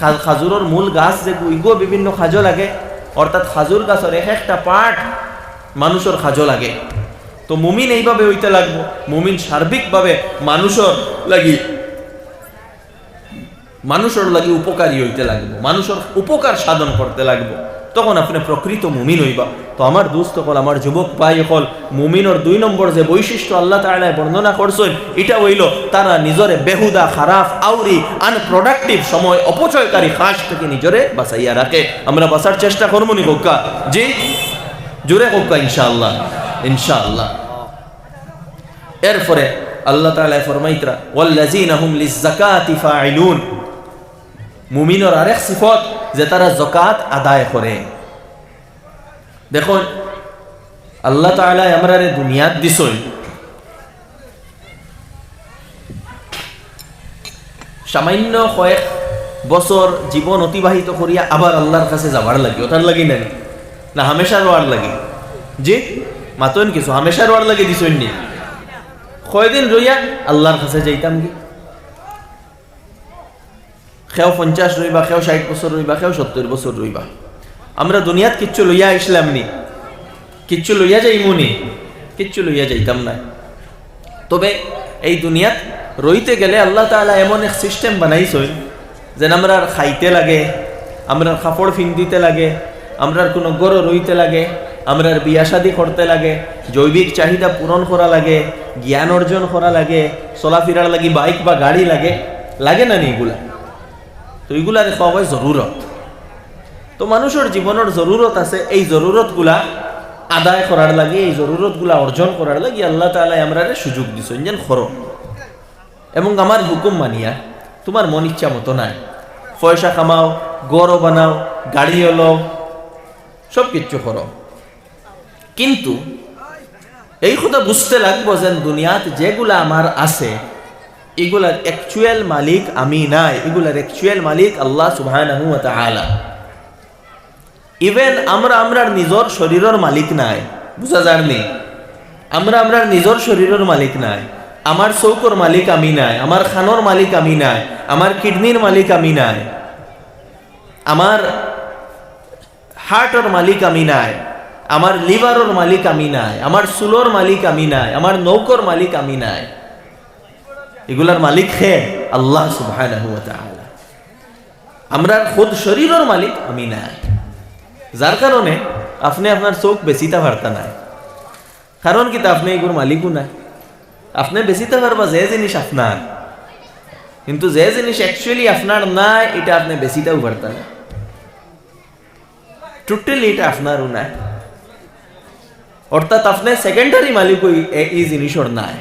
খা-, খাজুরর মূল গাছ যেগু, ইগুও বিভিন্ন কাজো লাগে। অর্থাৎ খাজুর গাছর এক একটা পার্ট মানুষর কাজো লাগে। তো মুমিন এইভাবে অইতে লাগবো, মুমিন সার্বিকভাবে মানুষর লাগি, মানুষর লাগি উপকারী অইতে লাগবো, মানুষর উপকার সাধন করতে লাগবো, তখন আপনে প্রকৃত মুমিন অইবা। তো আমার দোস্ত অকল, আমার যুবক ভাই অকল, মুমিনর দুই নম্বর যে বৈশিষ্ট্য আল্লাহ তাআলায় বর্ণনা করছইন, ইটা অইলো তারা নিজরে বেহুদা, খারাপ, আউরি, আনপ্রোডাক্টিভ, সময় অপচয়কারী কাজ থাকি নিজরে বাঁচাইয়া রাখে। আমরা বাঁচার চেষ্টা করমু নি কউক্কা? জি, জোরে কউক্কা, ইনশাআল্লাহ, ইনশাআল্লাহ। এরপরে আল্লাহ তাআলায় ফরমাইতরা, "ওয়াল্লাযীনা হুম লিয-যাকাতি ফাইলুন।" মুমিনর আরেক সিফত যে তারা যাকাত আদায় করে। দেখুন, আল্লাহ তাআলায় আমরারে দুনিয়াত দিছইন, সামান্য কয়েক বছর জীবন অতিবাহিত করিয়া আবার আল্লাহর কাছে যাবার লাগি, ওটার লাগি নাই না, হামেশা রওয়ার লাগি। জি, মাতইন কিছু, হামেশা রওয়ার লাগি দিছইন নি? কয়দিন রইয়া আল্লাহর কাছে যাইতাম কি? কেউ পঞ্চাশ রইবা, কেউ ষাইট বছর রইবা, কেউ সত্তইর বছর রইবা। আমরা দুনিয়াত কিচ্ছু লইয়া আইছলাম নি। কিচ্ছু লইয়া যাইমু নি? কিচ্ছু লইয়া যাইতাম না। তবে এই দুনিয়াত রইতে গেলে আল্লাহ তাআলা এমন এক সিস্টেম বানাইছইন, যেন আমরার খাইতে লাগে, আমরার কাপড় ফিন্দিতে লাগে, আমরার কুনু ঘরো রইতে লাগে, আমরার বিয়া শাদি করতে লাগে, জৈবিক চাহিদা পূরণ করা লাগে, জ্ঞান অর্জন করা লাগে, চলাফিরার লাগি বাইক বা গাড়ি লাগে, লাগে না নি ইগুলা? তো ইগুলারে কওয়া অয় জরুরত। তো মানুষর জীবনর জরুরত আছে, এই জরুরতগুলা আদায় করার লাগি, এই জরুরতগুলা অর্জন করার লাগি আল্লাহ তাআলায় আমরারে সুযোগ দিছইন, যেন করো। এবং আমার হুকুম মানিয়া, তুমার মন ইচ্ছা মতো নায়, পয়সা কামাও, ঘরও বানাও, গাড়িও লও, সব কিচ্ছু করো, কিন্তু এই কথা বুঝতে লাগবো যেন দুনিয়াত যেগুলা আমার আছে, ইগুলার অ্যাকচুয়াল মালিক আমি নায়, ইগুলার অ্যাকচুয়াল মালিক আল্লাহ সুবহানাহু ওয়া তাআলা। Even আমরা আমরার নিজর শরীরর মালিক নায়, বুঝা যার নি? আমরা আমরার নিজর শরীরর মালিক নায়। আমার চউখর মালিক আমি নায়, আমার কানর মালিক আমি নায়, আমার কিডনির মালিক আমি নায়, আমার হার্টর মালিক আমি নায়, আমার লিভারর মালিক আমি নায়, আমার চুলর মালিক আমি নায়, আমার নৌকর মালিক আমি নায়। ইগুলার মালিক কে? আল্লাহ সুবহানাহু ওয়া তাআলা। আমরার খুদ শরীরর মালিক আমি নায়, যার কারণে আপনে আপনার চউখ বেচিতা পারতা নায়। কারণ কিতা? আপনে ইগুর মালিকও নায়। আপনে বেচিতা পারবা যে জিনিস আপনার, কিন্তু যে জিনিস অ্যাকচুয়ালি আপনার নায়, ইটা আপনে বেচিতাও পারতা নায়। টোটালি ইটা আপনারও নায়। অর্থাৎ আপনে সেকেন্ডারি মালিক অই এ-, ই জিনিসর নায়।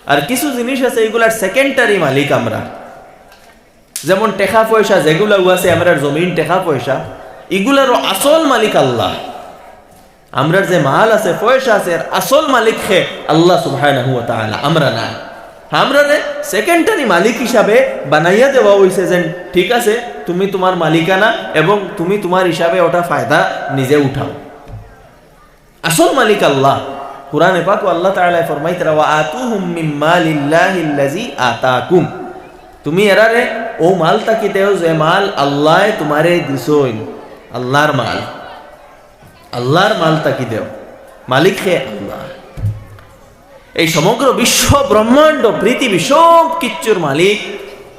আর কিছু জিনিস আছে, ইগুলার সেকেন্ডারি মালিক আমরা। যেমন টেকা পয়সা যেগুলাও আছে, আমরার জমিন, টেকা পয়সা, ইগুলারও আসল মালিক আল্লাহ। আমরার যে মাল আছে, পয়সা আছে, এর আসল মালিক কে? আল্লাহ সুবহানাহু ওয়া তাআলা, আমরা না। আমরারে সেকেন্ডারি মালিক হিসাবে বানাইয়া দেওয়া অইছে, যেন ঠিক আছে, তুমি তুমার মালিকানা এবং তুমি তুমার হিসাবে ওটা ফায়দা নিজে উঠাও। আসল মালিক আল্লাহ। কুরআনে পাকো আল্লাহ তাআলায় ফরমাইতরা, "ওয়া আতুহুম মিন মালিল্লাহিল্লাযী আতাকুম।" তুমি এরারে অউ মাল থাকি দেও যে মাল আল্লায় তুমারে দিছইন, আল্লার মাল। আল্লার মাল থাকি দেও। মালিক কে? আল্লাহ। এই সমগ্র বিশ্ব ব্রহ্মাণ্ড, পৃথিবী, সব কিচ্ছুর মালিক,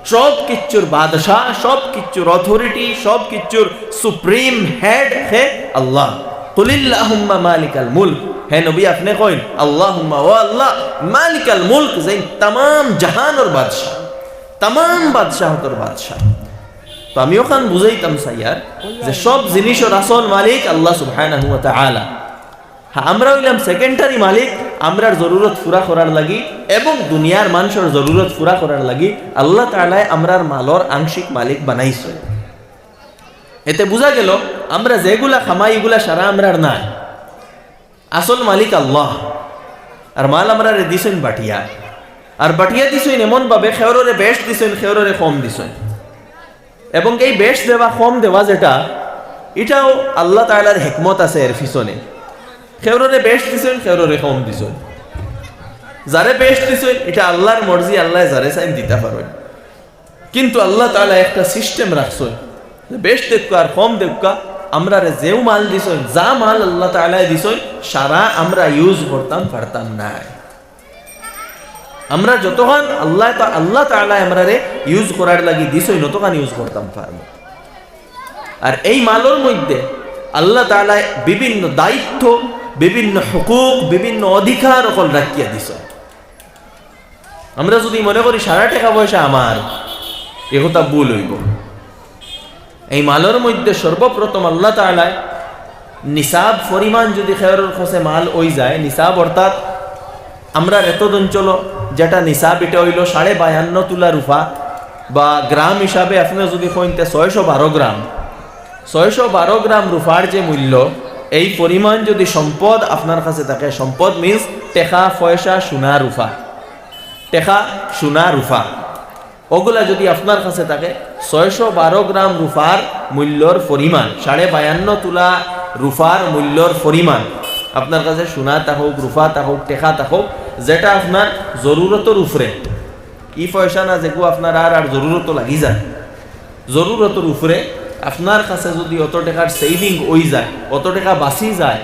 সব কিচ্ছুর বাদশাহ, সব কিচ্ছুর অথরিটি, সব কিচ্ছুর সুপ্রিম হেড কে? আল্লাহ। কুলিল্লাহুম্মা মালিকাল মুলক। হে নবী, আপনে কইন, আল্লাহুম্মা, ও আল্লাহ, মালিকাল মুলক, যেইন তামাম জাহানর বাদশাহ, তামাম বাদশাহতর বাদশাহ। তো আমি অখান বুঝাইতাম চাইয়ার যে সব জিনিসর আসল মালিক আল্লাহ সুবহানাহু ওয়া তাআলা। হ্যাঁ, আমরা অইলাম সেকেন্ডারি মালিক, আমরার জরুরত পুরা করার লাগি এবং দুনিয়ার মানষর জরুরত পুরা করার লাগি আল্লাহ তাআলায় আমরার মালর আংশিক মালিক বানাইছইন। এতে বুঝা গেল, আমরা যেগুলা কামাই, ইগুলা সারা আমরার নায়, আসল মালিক আল্লাহ। আর মাল আমরারে দিছইন বাটিয়া, আর বাটিয়া দিছইন এমন ভাবে, কেউররে বেশ দিছইন, কেউররে কম দিছইন। এবং এই বেশ দেওয়া, কম দেওয়া যেটা, ইটাও আল্লাহ তাআলার হিকমত আছে এর পিছনে। কেউররে বেশ দিছইন, কেউররে কম দিছইন। যারে বেশ দিছইন, ইটা আল্লার মর্জি, আল্লায় যারে চাইন দিতা পারইন। কিন্তু আল্লাহ তাআলায় একটা সিস্টেম রাখছইন যে বেশ দেউক্কা আর কম দেউক্কা, আমরারে যেউ মাল দিছইন, যা মাল আল্লাহ তাআলায় দিছইন, সারা আমরা ইউজ করতাম পারতাম নায়। আমরা যতখান আল্লাহ তা-, আল্লাহ তাআলায় আমরারে ইউজ করার লাগি দিছইন, অতখান ইউজ করতাম পারমু। আর এই মালর মধ্যে আল্লাহ তাআলায় বিভিন্ন দায়িত্ব, বিভিন্ন হুকুক, বিভিন্ন অধিকার অকল রাখিয়া দিছইন। আমরা যুদি মনে করি সারা টেকা পয়সা আমার, এ কথা ভুল অইবো। এই মালর মধ্যে সর্বপ্রথম আল্লাহ তাআলায় নিসাব পরিমাণ যুদি কেউরর কাছে মাল অইযায়, নিসাব অর্থাৎ আমরার এতদ অঞ্চলো যেটা নিসাব, ইটা অইলো সাড়ে বায়ান্ন তুলা রুপা, বা গ্রাম হিসাবে আপনে যুদি কইন তে ছয়শো বারো গ্রাম। ছয়শো বারো গ্রাম রুপার যে মূল্য, এই পরিমাণ যুদি সম্পদ আপনার কাছে থাকে, সম্পদ মিন্স টেকা, পয়সা, সোনা, রুপা, টেকা, সোনা, রুপা, অগুলা যুদি আপনার কাছে থাকে, ছয়শো বারো গ্রাম রুপার মূল্যর পরিমাণ, সাড়ে বায়ান্ন তুলা রুপার মূল্যর পরিমাণ, আপনার কাছে সোনা থাকউক, রুপা থাকউক, টেকা থাকউক, যেটা আপনার জরুরতর উপরে, ই পয়সা না যেগু আপনার আর, আর জরুরতো লাগি যায়, জরুরতর উপরে আপনার কাছে যুদি অত টেকার সেভিং অইযায়, অত টেকা বাঁচি যায়,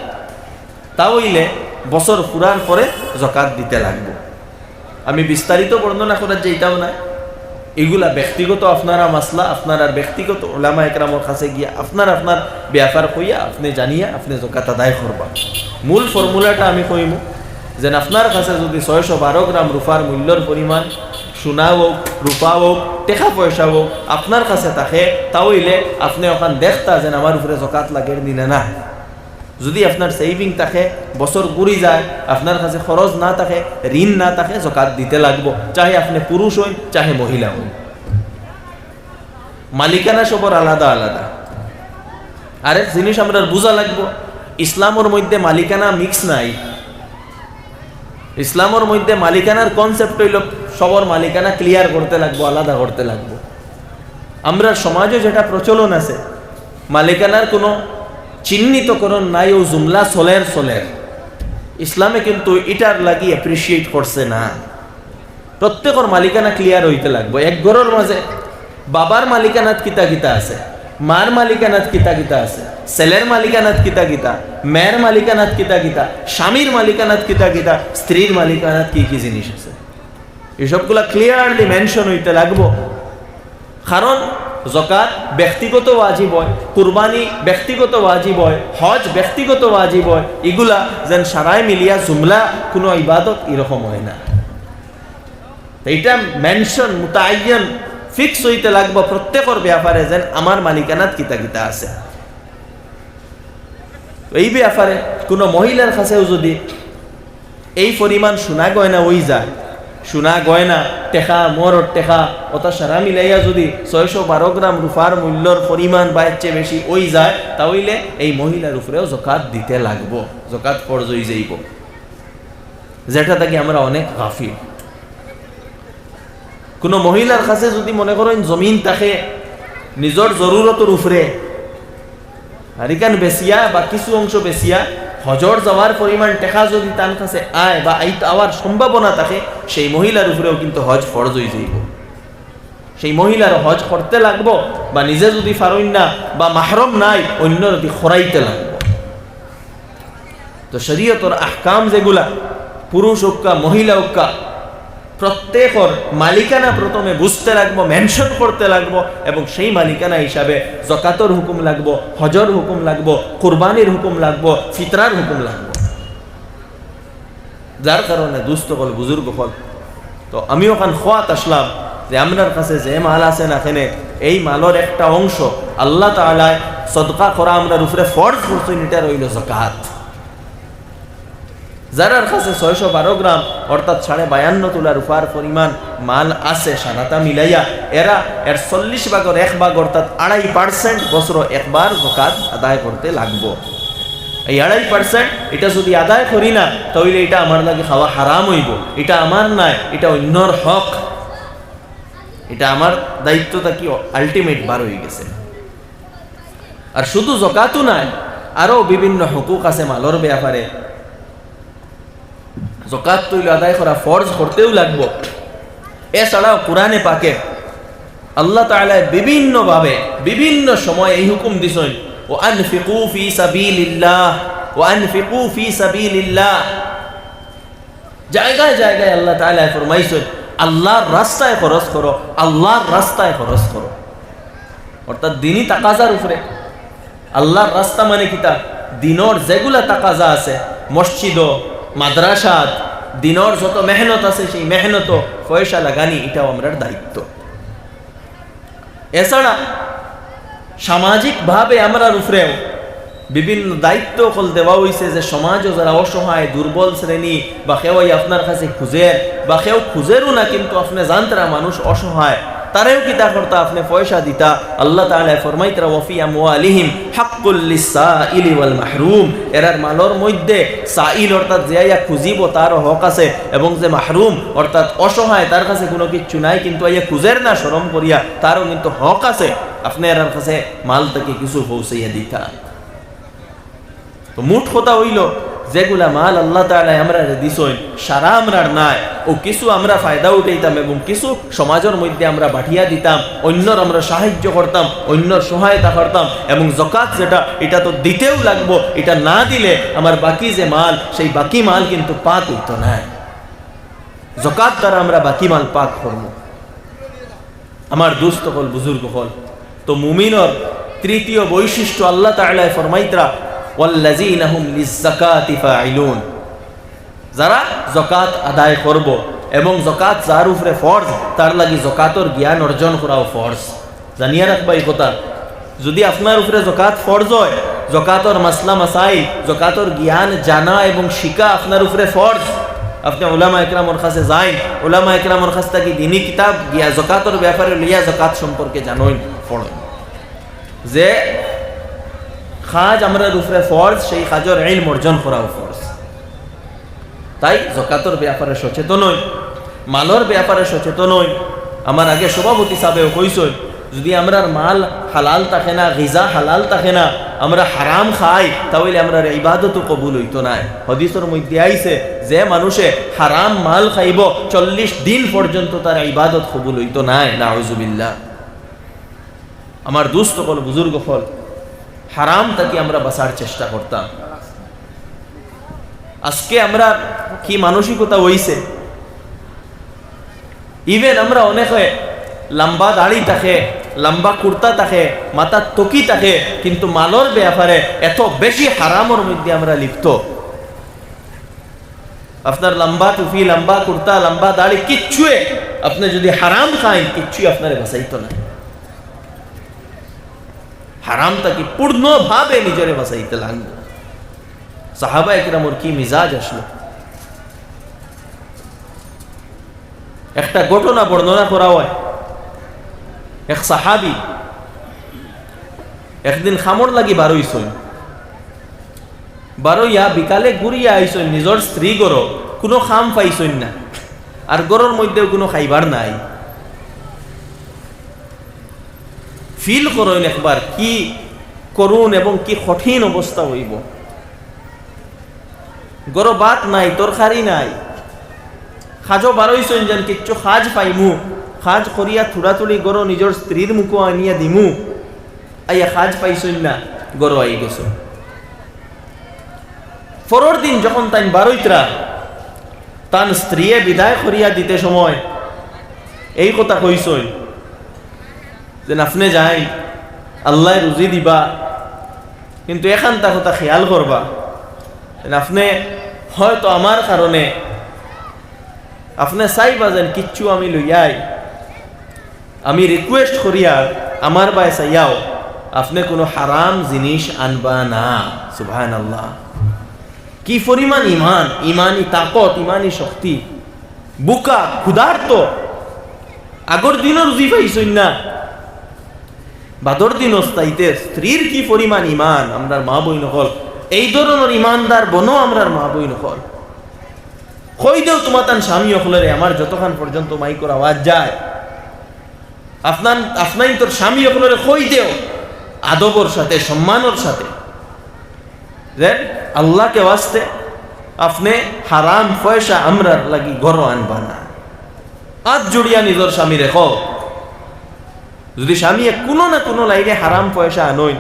তা অইলে বছর ফুরার পরে জকাত দিতে লাগবো। আমি বিস্তারিত বর্ণনা করার যাইতাম না, ইগুলা ব্যক্তিগত আপনারার মাসলা, আপনারার ব্যক্তিগত উলামা একরামর কাছে গিয়া আপনার আপনার ব্যাপার কইয়া, আপনে জানিয়া, আপনে জকাত আদায় করবা। মূল ফর্মুলাটা আমি কইমু, যেন আপনার কাছে যুদি ছয়শো বারো গ্রাম রুফার মূল্যর পরিমাণ সোনা অউক, রুফা অউক, টেকা পয়সা অউক, আপনার কাছে থাকে, তা অইলে আপনে অখান দেখতা যেন আমার উপরে জকাত লাগের নি না। যুদি আপনার saving থাকে, বছর ঘুরি যায়, আপনার কাছে খরচ না থাকে, ঋণ না থাকে, জকাত দিতে লাগবো, চাহে আপনে পুরুষ অইন, চাহে মহিলা অইন। মালিকানা সবর আলাদা আলাদা। আরেক জিনিস আমরার বুঝা লাগবো, ইসলামর মধ্যে মালিকানা mix নাই। ইসলামর মধ্যে মালিকানার concept অইলো সবর মালিকানা clear করতে লাগবো, আলাদা করতে লাগবো। আমরার সমাজে যেটা প্রচলন আছে, মালিকানার কোনো চিহ্নিতকরণ নাই, অউ জুমলা চলের চলের। ইসলামে কিন্তু ইটার লাগি appreciate করছে না। প্রত্যেকর মালিকানা clear অইতে লাগবো। এক ঘরর মাঝে বাবার মালিকানাত কিতা কিতা আছে, মার মালিকানাত কিতা কিতা আছে, ছেলের মালিকানাত কিতা কিতা, মেয়ের মালিকানাত কিতা কিতা, স্বামীর মালিকানাত কিতা কিতা, স্ত্রীর মালিকানাত কি কি জিনিস আছে, ইসবগুলা clearly mention অইতে লাগবো। কারণ জকাত ব্যক্তিগত ওয়াজিব অয়, কুরবানি ব্যক্তিগত ওয়াজিব অয়, হজ ব্যক্তিগত ওয়াজিব অয়, ইগুলা যেন সারায় মিলিয়া জুমলা কোনো ইবাদত, ইরকম অয় না। তো ইটা mention, মুতাআইয়ান, fix অইতে লাগবো প্রত্যেকর ব্যাপারে যেন আমার মালিকানাত কিতা কিতা আছে। তো এই ব্যাপারে কোনো মহিলার কাছেও যুদি এই পরিমাণ সোনা গয়না অই যায়, সোনা গয়না, টেকা, মোহরর টেকা, অতা সারা মিলাইয়া যুদি ছয়শো বারো গ্রাম রুফার মূল্যর পরিমাণ বা এর চেয়ে বেশি অই যায়, তা অইলে এই মহিলার উপরেও জকাত দিতে লাগবো, জকাত ফরজ অই যাইবো। যেটা থাকি আমরা অনেক গাফিল। কোনো মহিলার কাছে যুদি মনে করইন জমিন থাকে নিজর জরুরতর উপরে, আর ইখান বেচিয়া বা কিছু অংশ বেচিয়া হজর যাওয়ার পরিমাণ টেকা যুদি তান কাছে আয় বা আইত-, আওয়ার সম্ভাবনা থাকে, সেই মহিলার উপরেও কিন্তু হজ ফরজ অই যাইবো। সেই মহিলার হজ করতে লাগবো, বা নিজে যুদি পারইন না বা মাহরম নাই, অইন্যরে দি করাইতে লাগবো। তো শরীয়তর আহকাম যেগুলা, পুরুষ অউক্কা, মহিলা অউক্কা, প্রত্যেকর মালিকানা প্রথমে বুঝতে লাগবো, mention করতে লাগবো, এবং সেই মালিকানা হিসাবে জকাতর হুকুম লাগবো, হজর হুকুম লাগবো, কুরবানির হুকুম লাগবো, ফিতরার হুকুম লাগবো। যার কারণে দুস্ত অকল, বুজুর্গ অকল, তো আমি অখান কওয়াত আসলাম যে আমরার কাছে যে মাল আছে না কেনে, এই মালর একটা অংশ আল্লাহ তাআলায় সদকা করা আমরার উপরে ফরজ করছইন, ইটা অইলো জকাত। যারার কাছে ছয়শো বারো গ্রাম অর্থাৎ সাড়ে বায়ান্ন তুলা রুফার পরিমাণ মাল আছে সারাটা মিলাইয়া, এরা এর চল্লিশ ভাগর এক ভাগ অর্থাৎ আড়াই percent বছরো একবার জকাত আদায় করতে লাগবো। এই আড়াই percent ইটা যুদি আদায় করি না, তা অইলে ইটা আমার লাগি খাওয়া হারাম অইবো। ইটা আমার নায়, ইটা অইন্যর হক। ইটা আমার দায়িত্ব থাকি ultimate বার অই গেছে। আর শুধু জকাতও নায়, আরও বিভিন্ন হুকুক আছে মালর ব্যাপারে। জকাত তো অইলো আদায় করা ফরজ, করতেও লাগবো। এছাড়াও কোরআনে পাকে আল্লাহ তাআলায় বিভিন্নভাবে বিভিন্ন সময় এই হুকুম দিছইন, "ওয়া আনফিকু ফি সাবিলিল্লাহ, ওয়া আনফিকু ফি সাবিলিল্লাহ।" জায়গায় জায়গায় আল্লাহ তাআলায় ফরমাইছইন, "আল্লাহর রাস্তায় খরচ করো, আল্লাহর রাস্তায় খরচ করো।" অর্থাৎ দিনি তাকাজার উপরে। আল্লাহর রাস্তা মানে কিতা? দিনর যেগুলা তাকাজা আছে, মসজিদো, মাদ্রাসাত, দিনর যত মেহনত আছে, সেই মেহনতো পয়সা লাগানি, ইটাও আমরার দায়িত্ব। এছাড়া সামাজিকভাবে আমরার উপরেও বিভিন্ন দায়িত্ব অকল দেওয়া অইছে, যে সমাজো যারা অসহায়, দুর্বল শ্রেণী, বা কেউ আইয়া আপনার কাছে খুজের, বা কেউ খুজেরও না, কিন্তু আপনে জানতরা মানুষ অসহায়, তারেও কিতা করতা, আপনে পয়সা দিতা। আল্লাহ তাআলায় ফরমাইতরা, "ওয়া ফি আমওয়ালিহিম হাক্কুল লিসসাইলি ওয়াল মাহরুম।" এরার মালর মধ্যে সাইল অর্থাৎ যে আইয়া খুজিবো, তারও হক আছে, এবং যে মাহরুম অর্থাৎ অসহায়, তার কাছে কোনো কিচ্ছু নাই, কিন্তু আইয়া খুজের না শরম করিয়া, তারও কিন্তু হক আছে আপনে এরার কাছে মাল থাকি কিছু পৌঁছাইয়া দিতা। তো মোট কথা অইলো, যেগুলা মাল আল্লাহ তাআলায় আমরারে দিছইন, সারা আমরার নায়, অউ কিছু আমরা ফায়দা উঠাইতাম এবং কিছু সমাজর মধ্যে আমরা বাটিয়া দিতাম, অইন্যর আমরা সাহায্য করতাম, অইন্যর সহায়তা করতাম। এবং জকাত যেটা, ইটা তো দিতেউ লাগবো, ইটা না দিলে আমার বাকি যে মাল, সেই বাকি মাল কিন্তু পাক অইতো নায়। জকাত দ্বারা আমরা বাকি মাল পাক করমু। আমার দুস্ত অকল, বুজুর্গ অকল, তো মুমিনর তৃতীয় বৈশিষ্ট্য আল্লাহ তাআলায় ফরমাইতরা, "ওয়াল্লাযীনা হুম লিজ্জাকাতি ফাইলুন।" যারা জকাত আদায় করবো, এবং জকাত যার উপরে ফরজ, তার লাগি জকাতর জ্ঞান অর্জন করাও ফরজ। জানিয়া রাখবা ই কথা। যদি আপনার উপরে জকাত ফরজ অয়, জকাতর মাসলা মাসাইল, জকাতর জ্ঞান জানা এবং শিখা আপনার উপরে ফরজ। আপনে উলামা একরামর কাছে যাইন, উলামা একরামর কাছ থাকি দিনি কিতাব গিয়া জকাতর ব্যাপারে লইয়া জকাত সম্পর্কে জানইন, পড়ইন। যে কাজ আমরার উপরে ফরজ, সেই কাজর ইলম অর্জন করাও ফরজ। তাই জকাতর ব্যাপারে সচেতন অই, মালর ব্যাপারে সচেতন অই। আমার আগে সভাপতি সাহেবেও কইছইন, যদি আমরার মাল হালাল থাকে না, গিজা হালাল থাকে না, আমরা হারাম খাই, তা অইলে আমরার ইবাদতও কবুল অইতো নায়। হাদিসর মধ্যে আইছে, যে মানুষে হারাম মাল খাইবো, চল্লিশ দিন পর্যন্ত তার ইবাদত কবুল অইতো নায়। নাউজুবিল্লাহ। আমার দুস্ত অকল, বুজুর্গ অকল, হারাম থাকি আমরা বাঁচার চেষ্টা করতাম। আজকে আমরা কি মানসিকতা অইছে, even আমরা অনেকে লম্বা দাড়ি থাকে, লম্বা কুর্তা থাকে, মাথাত টুপি থাকে, কিন্তু মালর ব্যাপারে এত বেশি হারামর মধ্যে আমরা লিপ্ত। আপনার লম্বা টুপি, লম্বা কুর্তা, লম্বা দাড়ি, কিচ্ছুয়ে আপনে যদি হারাম খাইন, কিচ্ছুয়ে আপনারে বাঁচাইতো নায়। হারাম থাকি পূর্ণভাবে নিজরে বাঁচাইতে লাগবো। সাহাবা একরামর কি মিজাজ আছলো? একটা ঘটনা বর্ণনা করা অয়, এক সাহাবী একদিন কামর লাগি বারইছইন, বারইয়া বিকালে ঘুরিয়া আইছইন, নিজর স্ত্রী ঘরো কুনু কাম পাইছইন না, আর ঘরর মধ্যেও কুনু খাইবার নাই। Feel করইন একবার, কি করুণ এবং কি কঠিন অবস্থা অইবো। ঘরো ভাত নাই, তরকারি নাই, কাজো বারইছইন যেন কিচ্ছু কাজ পাইমু, কাজ করিয়া থুড়াথুড়ি ঘরো নিজর স্ত্রীর মুখো আনিয়া দিমু, আইয়া কাজ পাইছইন না, ঘরো আইগেছইন। পরর দিন যখন তাইন বারইতরা, তান স্ত্রীয়ে বিদায় করিয়া দিতে সময় এই কথা কইছইন, যেন আপনে যাইন, আল্লায় রুজি দিবা, কিন্তু এখানতা কথা খেয়াল করবা, যেন আপনে হয়তো আমার কারণে আপনে চাইবা যেন কিচ্ছু আমি লইয়াই, আমি request করিয়ার আমার বায় চাইয়াও, আপনে কুনু হারাম জিনিস আনবা না। সুবহানাল্লাহ। কি পরিমাণ ইমান, ইমানি তাকত, ইমানি শক্তি। ভুকা, ক্ষুধার্ত, আগর দিনও রুজি পাইছইন না, বাদর দিনও চাইতে স্ত্রীর কি পরিমাণ ইমান। আমরার মা বইন অকল, এই ধরনর ইমানদার বনো আমরার মা বইন অকল। কই দেও তুমাতান স্বামী অকলরে, আমার যতখান পর্যন্ত মাইকর আওয়াজ যায়, আপনার, আপনাইনতর স্বামী অকলরে কই দেও, আদবর সাথে, সম্মানর সাথে, যেন আল্লাহকে ওয়াস্তে আপনে হারাম পয়সা আমরার লাগি ঘরো আনবা না। আত জুড়িয়া নিজর স্বামীরে কও, যদি স্বামীয়ে কুনু না কুনু লাইনে হারাম পয়সা আনইন,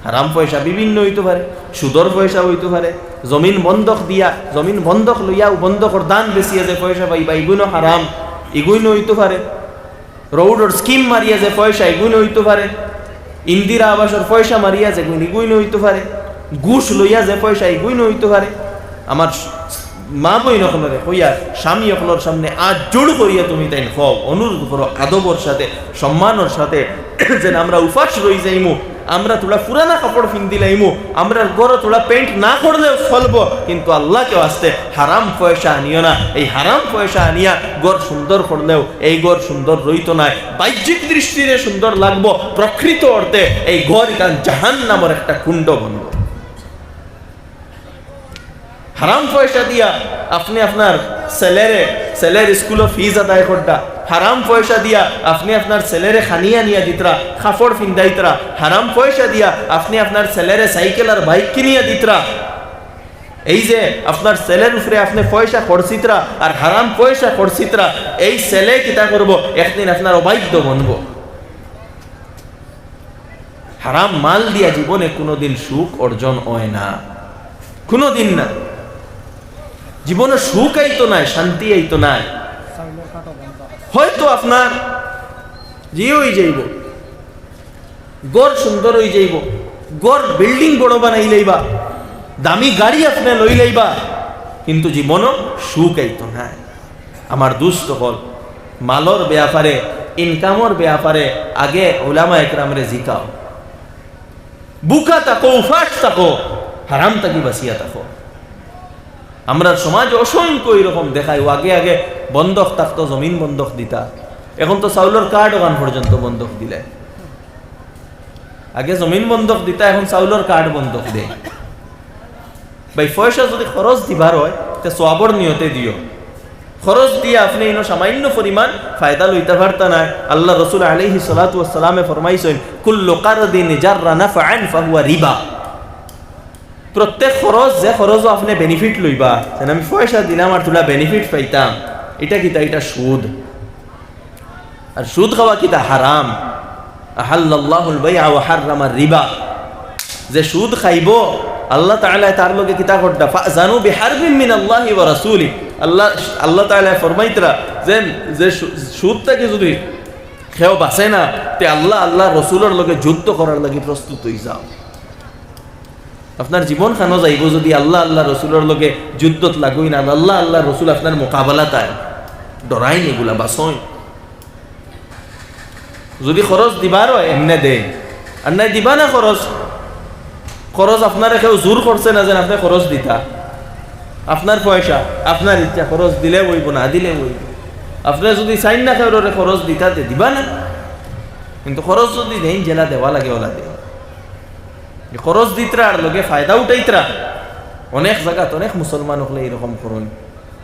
হারাম পয়সা বিভিন্ন অইতো পারে, সুদর পয়সা অইতো পারে, জমিন বন্ধক দিয়া, জমিন বন্ধক লইয়া অউ বন্ধকর ধান বেচিয়া যে পয়সা পাইবা, ইগুইনও হারাম, ইগুইনও অইতো পারে। রোডর scheme মারিয়া যে পয়সা, ইগুইনও অইতো পারে। ইন্দিরা আবাসর পয়সা মারিয়া যেগুইন, ইগুইনও অইতো পারে। ঘুষ লইয়া যে পয়সা, ইগুইনও অইতো পারে। আমার মা বইন অকলরে কইয়ার, স্বামী অকলর সামনে আত জোড় করিয়া তুমিতাইন কও, অনুরোধ করো, আদবর সাথে, সম্মানর সাথে, যেন আমরা উপাস রই যাইমু, আমরা থুড়া পুরানা কাপড় পিন্দিলাইমু, আমরার ঘরো থুড়া pant না করলেও চলবো, কিন্তু আল্লাহকে ওয়াস্তে হারাম পয়সা আনিও না। এই হারাম পয়সা আনিয়া ঘর সুন্দর করলেও এই ঘর সুন্দর রইতো নায়। বাহ্যিক দৃষ্টিরে সুন্দর লাগবো, প্রকৃত অর্থে এই ঘর ইখান জাহান্নামর একটা কুণ্ড বনবো। হারাম পয়সা দিয়া আপনে আপনার ছেলেরে, ছেলের স্কুলো fees আদায় করতা, হারাম পয়সা দিয়া আপনে আপনার ছেলেরে খানি আনিয়া দিতরা, কাপড় ফিন্দাইতরা, হারাম পয়সা দিয়া আপনে আপনার ছেলেরে সাইকেল আর বাইক কিনিয়া দিতরা। এই যে আপনার ছেলের উপরে আপনে পয়সা খরচিতরা আর হারাম পয়সা খরচিতরা, এই ছেলে কিতা করবো? একদিন আপনার অবাধ্য বনবো। হারাম মাল দিয়া জীবনে কুনুদিন সুখ অর্জন অয় না, কুনুদিন না। জীবনে সুখ আইতো নায়, শান্তি আইতো নায়। হয়তো আপনার জি অই যাইবো, ঘর সুন্দর অই যাইবো, ঘর বিল্ডিং বড় বানাই লইবা, দামি গাড়ি আপনে লই লইবা, কিন্তু জীবনও সুখ আইতো নায়। আমার দুস্ত অকল, মালর ব্যাপারে, ইনকামর ব্যাপারে আগে উলামা একরামরে জিকাও। বুকা থাকো, উপাস থাকো, হারাম থাকি বাঁচিয়া থাকো। আমরার সমাজ অসংখ্য এরকম দেখায়, ও আগে আগে বন্ধক থাকতো, জমিন বন্ধক দিতা, এখন তো চাউলর কার্ড ওখান পর্যন্ত বন্ধক দিলে। আগে জমিন বন্ধক দিতা, এখন চাউলর কার্ড বন্ধক দেয়। ভাই, পয়সা যদি খরচ দিবার অয়, তে সওয়াবর নিয়তে দিও। খরচ দিয়া আপনে ইনো সামান্য পরিমাণ ফায়দা লইতা পারতা নায়। আল্লার রসুল আলাইহিস সালাতু ওয়াস সালামে ফরমাইছইন, "কুল্লু কারদিন জাররা নাফআন ফাহুয়া রিবা।" প্রত্যেক খরচ, যে খরচও আপনে benefit লইবা, যেন আমি পয়সা দিলাম আর থুড়া benefit পাইতাম, ইটা কিতা? ইটা সুদ। আর সুদ খাওয়া কিতা? হারাম। আহাল্লাল্লাহুল বাইআ ওয়া হাররামার রিবা। যে সুদ খাইবো, আল্লাহ তাআলায় তার লগে কিতা করতা? ফাজানু বিহারবিম মিনাল্লাহি ওয়া রাসূলি। আল্লাহ, আল্লাহ তাআলায় ফরমাইতরা যে, যে সু-, সুদ থাকি যদি কেউ বাঁচে না, তে আল্লাহ, আল্লাহর রসুলর লগে যুদ্ধ করার লাগি প্রস্তুত অই যাও। আপনার জীবন খানো যাইবো যদি আল্লাহ, আল্লাহর রসুলর লগে যুদ্ধত লাগইন না, আল্লাহ, আল্লাহর রসুল আপনার মোকাবেলাত আইন, ডরাইন ইগুলা, বাঁচইন। যদি খরচ দিবার অয়, এমনে দেইন। আর নাই দিবা না খরচ। খরচ আপনারে কেউ জোর করছে না যেন আপনে খরচ দিতা। আপনার পয়সা, আপনার ইচ্ছা, খরচ দিলে অইবো, না দিলে অইবো। আপনে যদি চাইন না কেউরে খরচ দিতা, তে দিবা না। কিন্তু খরচ যদি দেইন, যেলা দেওয়া লাগে, ওলা দেইন। যে খরচ দিতরা আর লগে ফায়দা উঠাইতরা। অনেক জাগাত অনেক মুসলমান অকলে এরকম করইন।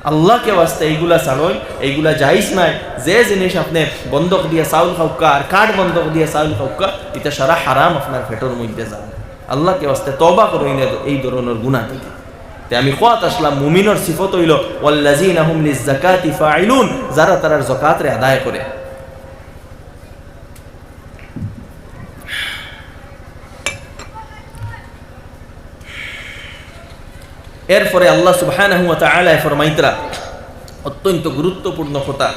আল্লাহকে ওয়াস্তে এইগুলা ছাড়ইন, এইগুলা জায়েজ নায়। যে জিনিস আপনে বন্ধক দিয়া চাউল খাউক্কা আর কার্ড বন্ধক দিয়া চাউল খাউক্কা, ইটা সারা হারাম আপনার পেটর মধ্যে যার। আল্লাহকে ওয়াস্তে তওবা করইন এই ধরনর গুনাহ থাকি। তে আমি কওয়াত আসলাম, মুমিনর সিফত অইলো, "ওয়াল্লাযীনা হুম লিজ-যাকাতি ফাইলুন", যারা তারার যাকাতরে আদায় করে। এরপরে আল্লাহ সুবহানাহু ওয়া তাআলায় ফরমাইতরা অত্যন্ত গুরুত্বপূর্ণ কথা,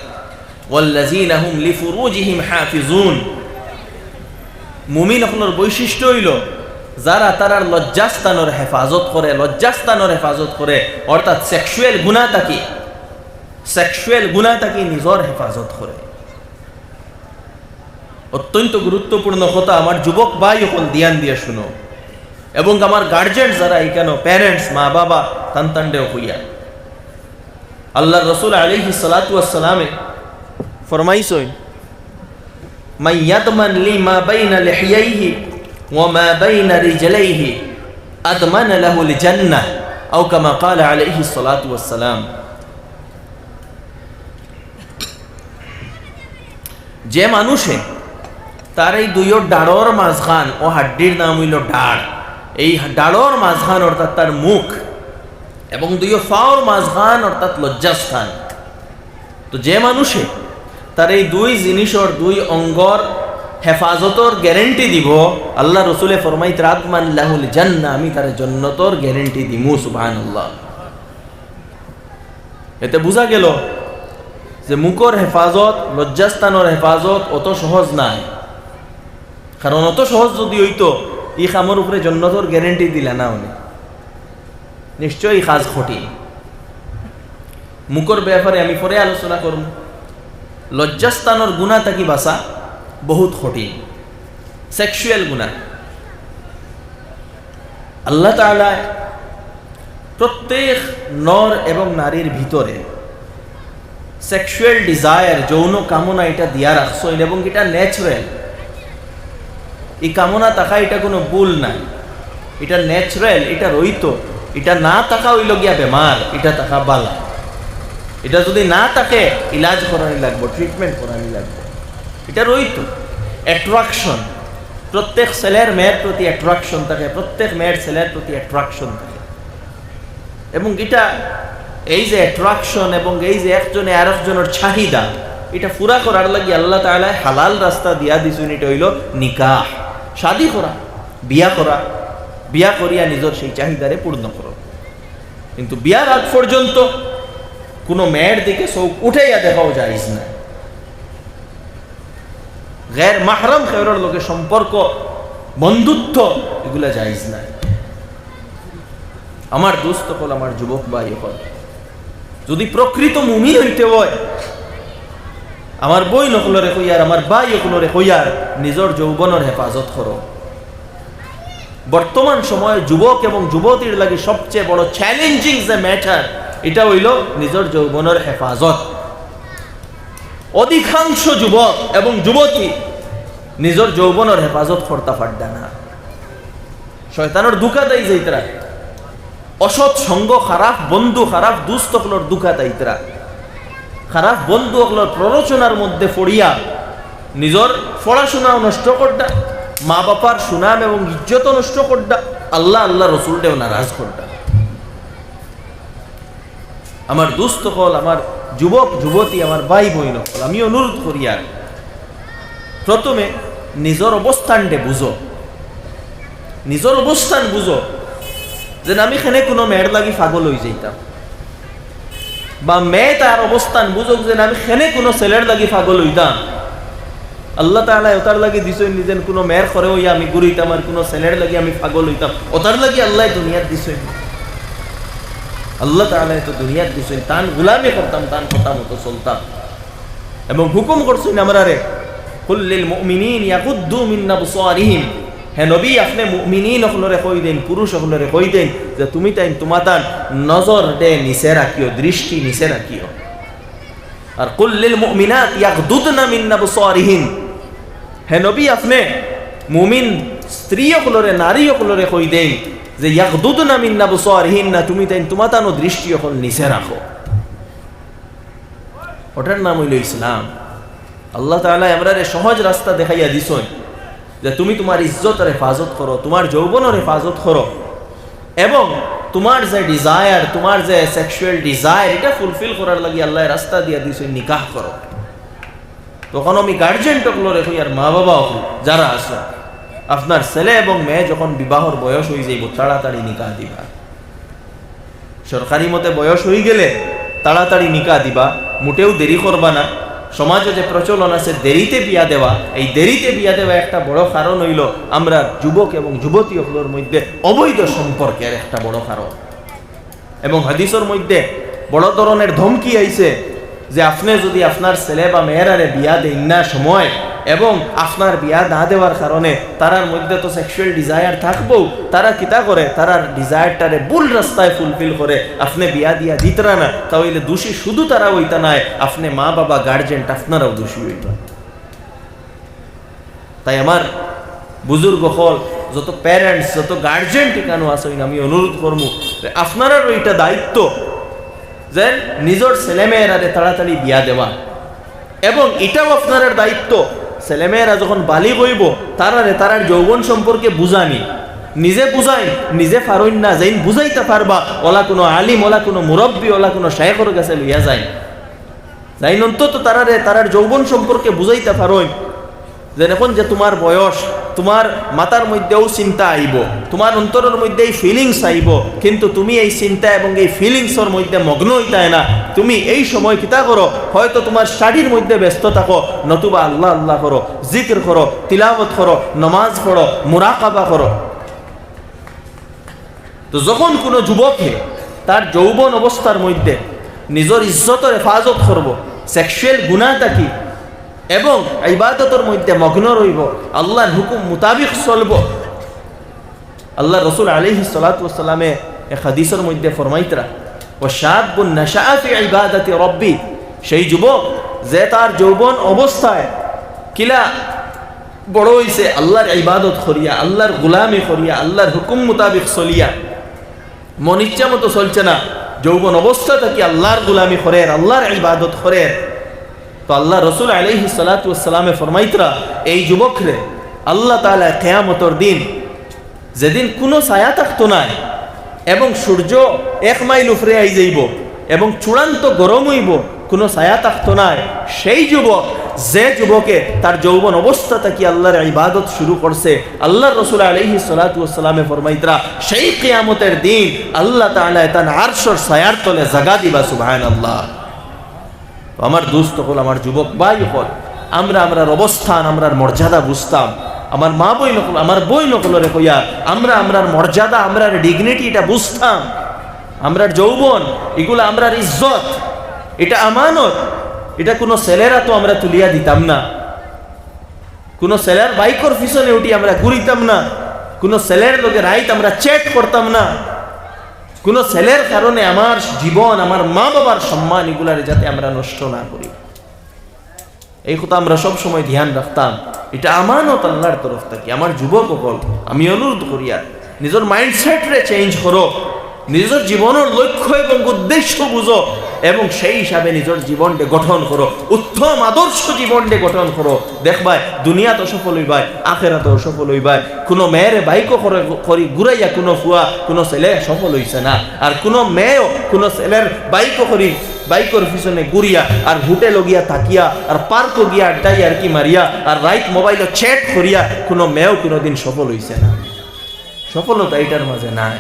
"ওয়াল্লাযীনা হুম লিফুরুজিহিম হাফিজুন।" মুমিন অকলর বৈশিষ্ট্য অইলো, যারা তারার লজ্জাস্থানর হেফাজত করে, লজ্জাস্থানর হেফাজত করে, অর্থাৎ সেক্সুয়াল গুনাহ থাকি, সেক্সুয়াল গুনাহ থাকি নিজর হেফাজত করে। অত্যন্ত গুরুত্বপূর্ণ কথা। আমার যুবক ভাই অকল ধ্যান দিয়া শুনো, এবং আমার গার্জিয়ান যারা ইখানো, প্যারেন্টস, মা বাবা, তান তানরেও কইয়া, আল্লাহর রসুল আলাইহিস সালাতু ওয়াস সালামে ফরমাইছইন, "মান ইয়াদমান লি মা বাইনা লিহিয়াইহি ওয়া মা বাইনা রিজলাইহি আদমান লাহুল জান্নাহ", আও কামা ক্বালা আলাইহিস সালাতু ওয়াস সালাম। যে মানুষে তার এই দুইও ডাড়র মাঝখান, ও হাড্ডির নাম অইলো ডাড়, এই ডাড়র মাঝখান অর্থাৎ তার মুখ, এবং দুইও পাওর মাঝখান অর্থাৎ লজ্জাস্থান, তো যে মানুষে তার এই দুই জিনিসর, দুই অঙ্গর হেফাজতর গ্যারান্টি দিবো, আল্লাহর রসুলে ফরমাইতরা, "আদমান লাহুল জান্নাহ", আমি তারে জন্নতর গ্যারান্টি দিমু। সুবহানাল্লাহ। এতে বুঝা গেল যে মুখর হেফাজত, লজ্জাস্থানর হেফাজত অত সহজ নায়। কারণ অত সহজ যদি অইতো, ই কামর উপরে জন্নতর গ্যারান্টি দিলা না অনে। নিশ্চয়ই ই কাজ কঠিন। মুখর ব্যাপারে আমি পরে আলোচনা করমু। লজ্জাস্থানর গুনাহ থাকি বাঁচা বহুত কঠিন। সেক্সুয়াল গুনাহ। আল্লাহ তাআলায় প্রত্যেক নর এবং নারীর ভিতরে সেক্সুয়াল ডিজায়ার, যৌন কামনা, ইটা দিয়া রাখছইন এবং ইটা ন্যাচারাল। ই কামনা থাকা ইটা কুনু ভুল নায়, ইটা ন্যাচারাল, ইটা রইতো। ইটা না থাকা অইলো গিয়া বেমার, ইটা থাকা বালা। ইটা যদি না থাকে, ইলাজ করানি লাগবো, ট্রিটমেন্ট করানি লাগবো। ইটা রইতো। অ্যাট্রাকশন, প্রত্যেক ছেলের মেয়ের প্রতি অ্যাট্রাকশন থাকে, প্রত্যেক মেয়ের ছেলের প্রতি অ্যাট্রাকশন থাকে। এবং ইটা, এই যে অ্যাট্রাকশন এবং এই যে একজনে আরকজনর চাহিদা, ইটা পুরা করার লাগি আল্লাহ তাআলায় হালাল রাস্তা দিয়া দিছইন, ইটা অইলো নিকাহ, শাদী করা, বিয়া করা, বিয়া করিয়া নিজর সেই চাহিদারে পূর্ণ করো। কিন্তু বিয়ার আগ পর্যন্ত কুনু মেয়ের দিকে চউখ উঠাইয়া দেখাও জায়েজ নায়। গের মাহরাম কেউরর লগে সম্পর্ক, বন্ধুত্ব, ইগুলা জায়েজ নায়। আমার দোস্ত অকল, আমার যুবক ভাই অকল, যুদি প্রকৃত মুমিন অইতে অয়, আমার বইন অকলরে কইয়ার, আমার ভাই অকলরে কইয়ার, নিজর যৌবনর হেফাজত করো। বর্তমান সময়ে যুবক এবং যুবতীর লাগি সবচেয়ে বড় চ্যালেঞ্জিং যে ম্যাটার, ইটা অইলো নিজর যৌবনর হেফাজত। অধিকাংশ যুবক এবং যুবতী নিজর যৌবনর হেফাজত করতা পাররা না। শয়তানর ধুকাত আই যাইতরা, অসৎ সঙ্গ, খারাপ বন্ধু, খারাপ দোস্ত অকলর ধুকাত আইতরা, খারাপ বন্ধু অকলর প্ররোচনার মধ্যে পড়িয়া নিজর পড়াশোনাও নষ্ট কররা, মা বাবার সুনাম এবং ইজ্জতও নষ্ট কররা, আল্লাহ, আল্লাহ রসুলরেও নারাজ কররা। আমার দোস্ত অকল, আমার যুবক যুবতী, আমার ভাই বইন অকল, আমি অনুরোধ করিয়ার, প্রথমে নিজর অবস্থানটা বুঝো, নিজর অবস্থান বুঝো, যেন আমি কেনে কুনু মেয়ের লাগি পাগল অই যাইতাম, বা মেয়ে তার অবস্থান বুঝুক, যেন আমি কেনে কুনু ছেলের লাগি পাগল অইতাম। আল্লাহ তাআলায় অতার লাগি দিছইন নি, যেন কুনু মেয়ের ঘরে অইয়া আমি ঘুরিতাম আর কুনু ছেলের লাগি আমি পাগল অইতাম, অতার লাগি আল্লায় দুনিয়াত দিছইন নি। আল্লাহ তাআলায় তো দুনিয়াত দিছইন, তান গুলামি করতাম, তান কথা মতো চলতাম। এবং হুকুম করছইন আমরারে, "কুল লিল মুমিনিন ইয়াগুদ্দু মিন আবসারিহিম।" হে নবী, আপনে মুমিনিন অকলরে কই দেইন, পুরুষ অকলরে কই দেইন যে তুমি তাইন তুমাতান নজররে নিচে রাখিও, দৃষ্টি নিচে রাখিও। আর "কুল লিল মুমিনাত ইয়াগুদুদনা মিন আবসারিহিন।" হে নবী, আপনে মুমিন স্ত্রী অকলরে, নারী অকলরে কই দেইন যে "ইয়াগুদুদনা মিন আবসারিহিন", না, তুমি তাইন তুমাতানও দৃষ্টি অকল নিচে রাখো। অটার নাম অইলো ইসলাম। আল্লাহ তাআলায় আমরারে সহজ রাস্তা দেখাইয়া দিছইন যে তুমি তুমার ইজ্জতর হেফাজত করো, তুমার যৌবনর হেফাজত করো, এবং তুমার যে ডিজায়ার, তুমার যে সেক্সুয়াল ডিজায়ার, ইটা ফুলফিল করার লাগি আল্লায় রাস্তা দিয়া দিছইন, নিকাহ করো। তখন আমি গার্জিয়ান অকলরে কইয়ার, মা বাবা অকল যারা আছো, আপনার ছেলে এবং মেয়ে যখন বিবাহর বয়স অই যাইবো, তাড়াতাড়ি নিকাহ দিবা। সরকারি মতে বয়স অই গেলে তাড়াতাড়ি নিকাহ দিবা, মোটেও দেরি করবা না। সমাজো যে প্রচলন আছে দেরিতে বিয়া দেওয়া, এই দেরিতে বিয়া দেওয়া একটা বড় কারণ অইলো আমরার যুবক এবং যুবতী অকলর মধ্যে অবৈধ সম্পর্কের একটা বড় কারণ। এবং হাদিসর মধ্যে বড় ধরনের ধমকি আইছে যে আপনে যুদি আপনার ছেলে বা মেয়েরারে বিয়া দেইন না সময় এবং আপনার বিয়া না দেওয়ার কারণে তারার মধ্যে তো সেক্সুয়াল ডিজায়ার থাকবো, তারা কিতা করে, তারার ডিজায়ারটারে ভুল রাস্তায় ফুলফিল করে, আপনে বিয়া দিয়া দিতরা না, তা অইলে দোষী শুধু তারা অইতা নায়, আপনে মা বাবা গার্জিয়ান আপনারাও দোষী অইবা। তাই আমার বুজুর্গ অকল, যত প্যারেন্টস, যত গার্জিয়ান ইকানো আছইন, আমি অনুরোধ করমু যে আপনারারও ইটা দায়িত্ব যে নিজর ছেলে মেয়েরারে তাড়াতাড়ি বিয়া দেওয়া, এবং ইটাও আপনারার দায়িত্ব, ছেলে মেয়েরা যখন বালিগ অইবো, তারারে তারার যৌবন সম্পর্কে বুঝানি। নিজে বুঝাইন, নিজে পারইন না, যেইন বুঝাইতা পারবা, অলা কুনু আলিম, অলা কুনু মুরব্বি, অলা কুনু শায়েখর গেছে লইয়া যাইন। যাইন অন্তত তারারে তারার যৌবন সম্পর্কে বুঝাইতা পারইন। যেন অখন যে তুমার বয়স, তুমার মাথার মধ্যেও চিন্তা আইবো, তুমার অন্তরর মধ্যে এই ফিলিংস আইবো, কিন্তু তুমি এই চিন্তা এবং এই ফিলিংসর মধ্যে মগ্ন অইতায় না। তুমি এই সময় কিতা করো? হয়তো তুমার স্টাডির মধ্যে ব্যস্ত থাকো, নতুবা আল্লাহ আল্লাহ করো, জিকির করো, তিলাওয়াত করো, নমাজ পড়ো, মুরাকাবা করো। তো যখন কুনু যুবকে তার যৌবন অবস্থার মধ্যে নিজর ইজ্জতর হেফাজত করবো, সেক্সুয়াল গুনা থাকি এবং ইবাদতর মধ্যে মগ্ন রইবো, আল্লাহর হুকুম মোতাবিক চলবো, আল্লাহর রসুল আলাইহিস সালাতু ওয়াস সালামে এক হাদিসর মধ্যে ফরমাইতরা, "ওয়া শাবুন নাশাআ ফি ইবাদাতি রাব্বি", সেই যুবক যে তার যৌবন অবস্থায় কিলা বড় অইছে আল্লাহর ইবাদত করিয়া, আল্লাহর গুলামি করিয়া, আল্লাহর হুকুম মোতাবিক চলিয়া, মন ইচ্ছা মতো চলছে না, যৌবন অবস্থা থাকি আল্লাহর গুলামি করের, আল্লাহর ইবাদত করের। তো আল্লাহর রসুল আলাইহিস সালাতু ওয়াস সালামে ফরমাইতরা, এই যুবকরে আল্লাহ তাআলায় কিয়ামতর দিন, যেদিন কুনু ছায়া থাকতো নায়, এবং সূর্য এক মাইল উপরে আই যাইবো এবং চূড়ান্ত গরম অইবো, কুনু ছায়া থাকতো নায়। সেই যুবক, যে যুবকে তার যৌবন অবস্থা থাকি আল্লাহর ইবাদত শুরু করছে, আল্লাহর রসুল আলাইহিস সালাতু ওয়াস সালামে ফরমাইতরা, সেই কিয়ামতের দিন আল্লাহ তাআলায় তান আরশর ছায়ার তলে জাগা দিবা। সুবহানাল্লাহ। তো আমার দোস্ত অকল, আমার যুবক ভাই অকল, আমরা আমরার অবস্থান, আমরার মর্যাদা বুঝতাম। আমার মা বইন অকল, আমার বইন অকলরে কইয়ার, আমরা আমরার মর্যাদা, আমরার dignity ইটা বুঝতাম। আমরার যৌবন, ইগুলা আমরার ইজ্জত, ইটা আমানত। ইটা কুনু ছেলের আতো আমরা তুলিয়া দিতাম না, কুনু ছেলের বাইকর পিছনে উঠি আমরা ঘুরিতাম না, কুনু ছেলের লগে রাইত আমরা chat করতাম না। কুনু ছেলের কারণে আমার জীবন, আমার মা বাবার সম্মান, ইগুলারে যাতে আমরা নষ্ট না করি, এই কথা আমরা সব সময় ধ্যান রাখতাম। ইটা আমানত আল্লাহর তরফ থাকি। আমার যুবক অকল, আমি অনুরোধ করিয়ার, নিজর mindset রে change করো, নিজর জীবনর লক্ষ্য এবং উদ্দেশ্য বুঝো, এবং সেই হিসাবে নিজর জীবনরে গঠন করো, উত্তম আদর্শ জীবনরে গঠন করো। দেখবায় দুনিয়াত সফল অইবায়, আখেরাতও সফল অইবায়। কুনু মেয়েরে বাইকো করে, করি ঘুরাইয়া কুনু ফুয়া, কুনু ছেলে সফল অইছে না। আর কুনু মেয়েও কুনু ছেলের বাইকো করি, বাইকর পিছনে ঘুরিয়া, আর হোটেলো গিয়া থাকিয়া, আর পার্কো গিয়া আড্ডা ইয়ার্কি মারিয়া, আর রাইত মোবাইলো chat করিয়া কুনু মেয়েও কুনুদিন সফল অইছে না। সফলতা ইটার মাঝে নাই।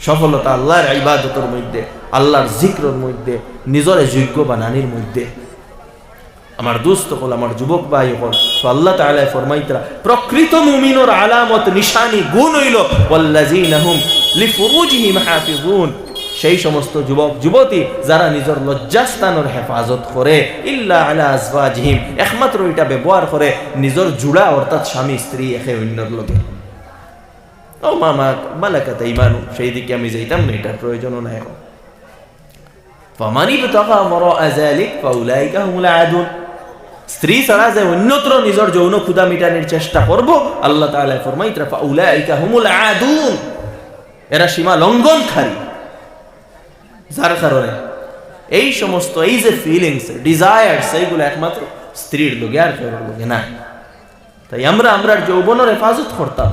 সফলতা আল্লাহর ইবাদতর মধ্যে, আল্লাহর জিক্রর মধ্যে, নিজরে যোগ্য বানানির মধ্যে। আমার দোস্ত অকল, আমার যুবক ভাই অকল, তো আল্লাহ তাআলায় ফরমাইতরা, প্রকৃত মুমিনর আলামত, নিশানি, গুণ অইলো, "ওয়াল্লাযীনা হুম লিফুরুজিহিম হাফিজুন।" সেই সমস্ত যুবক যুবতী যারা নিজর লজ্জাস্থানর হেফাজত করে, "ইল্লা আলা আজওয়াজিহিম", একমাত্র ইটা ব্যবহার করে নিজর জুড়া, অর্থাৎ স্বামী স্ত্রী একে অইন্যর লগে। ও মামা, মালাকাত ইমানু, সেই দিকে আমি যাইতাম না, ইটার প্রয়োজনও নাই অখন। ফামান ইবতাগা ওয়ারাআ যালিক ফাউলাইকা হুমুল আদুন। স্ত্রী ছাড়া যে অন্যত্র নিজর যৌন ক্ষুধা মিটানির চেষ্টা করবো, আল্লাহ তাআলায় ফরমাইতরা, ফাউলাইকা হুমুল আদুন, এরা সীমা লঙ্ঘনকারী। যার কারণে এই সমস্ত, এই যে feelings, desires, এইগুলা একমাত্র স্ত্রীর লগে, আর কেউর লগে না। তাই আমরা আমরার যৌবনর হেফাজত করতাম,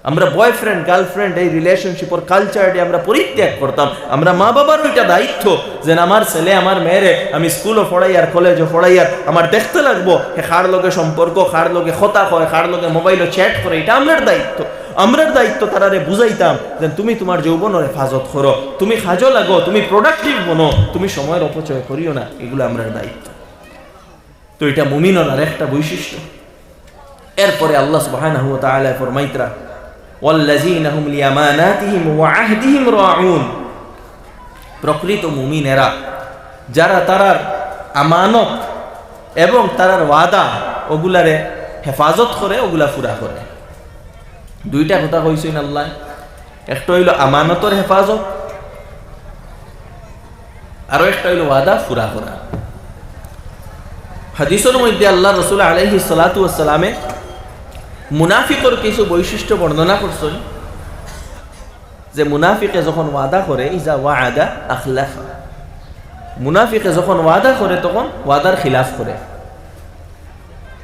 আমরা boyfriend, girlfriend, এই relationshipর cultureরে আমরা পরিত্যাগ করতাম। আমরা মা বাবারও ইটা দায়িত্ব, যেন আমার ছেলে, আমার মেয়েরে আমি স্কুলো পড়াইয়ার, কলেজো পড়াইয়ার, আমার দেখতে লাগবো হে কার লগে সম্পর্ক, কার লগে কথা কয়, কার লগে মোবাইলো chat করে, ইটা আমরার দায়িত্ব। আমরার দায়িত্ব তারারে বুঝাইতাম, যেন তুমি তুমার যৌবনর হেফাজত করো, তুমি কাজো লাগো, তুমি productive বনো, তুমি সময়র অপচয় করিও না, ইগুলা আমরার দায়িত্ব। তো ইটা মুমিনর আরেকটা বৈশিষ্ট্য। এরপরে আল্লাহ সুবহানাহু ওয়া তাআলায় ফরমাইতরা, "ওয়াল্লাযীনা হুম লিআমানাতিহিম ওয়া আহদিহিম রাউন।" প্রকৃত মুমিন এরা, যারা তারার আমানত এবং তারার ওয়াদা, ওগুলারে হেফাজত করে, ওগুলা পুরা করে। দুইটা কথা কইছইন আল্লায়, একটা অইলো আমানতর হেফাজত, আরো একটা অইলো ওয়াদা পুরা করা। হাদিসর মধ্যে আল্লাহর রাসূল আলাইহিস সালাতু ওয়াস সালামে মুনাফিকর কিছু বৈশিষ্ট্য বর্ণনা করছইন, যে মুনাফিকে যখন ওয়াদা করে, ইজা ওয়াআদা আখলাফা, মুনাফিকে যখন ওয়াদা করে তখন ওয়াদার খিলাফ করে।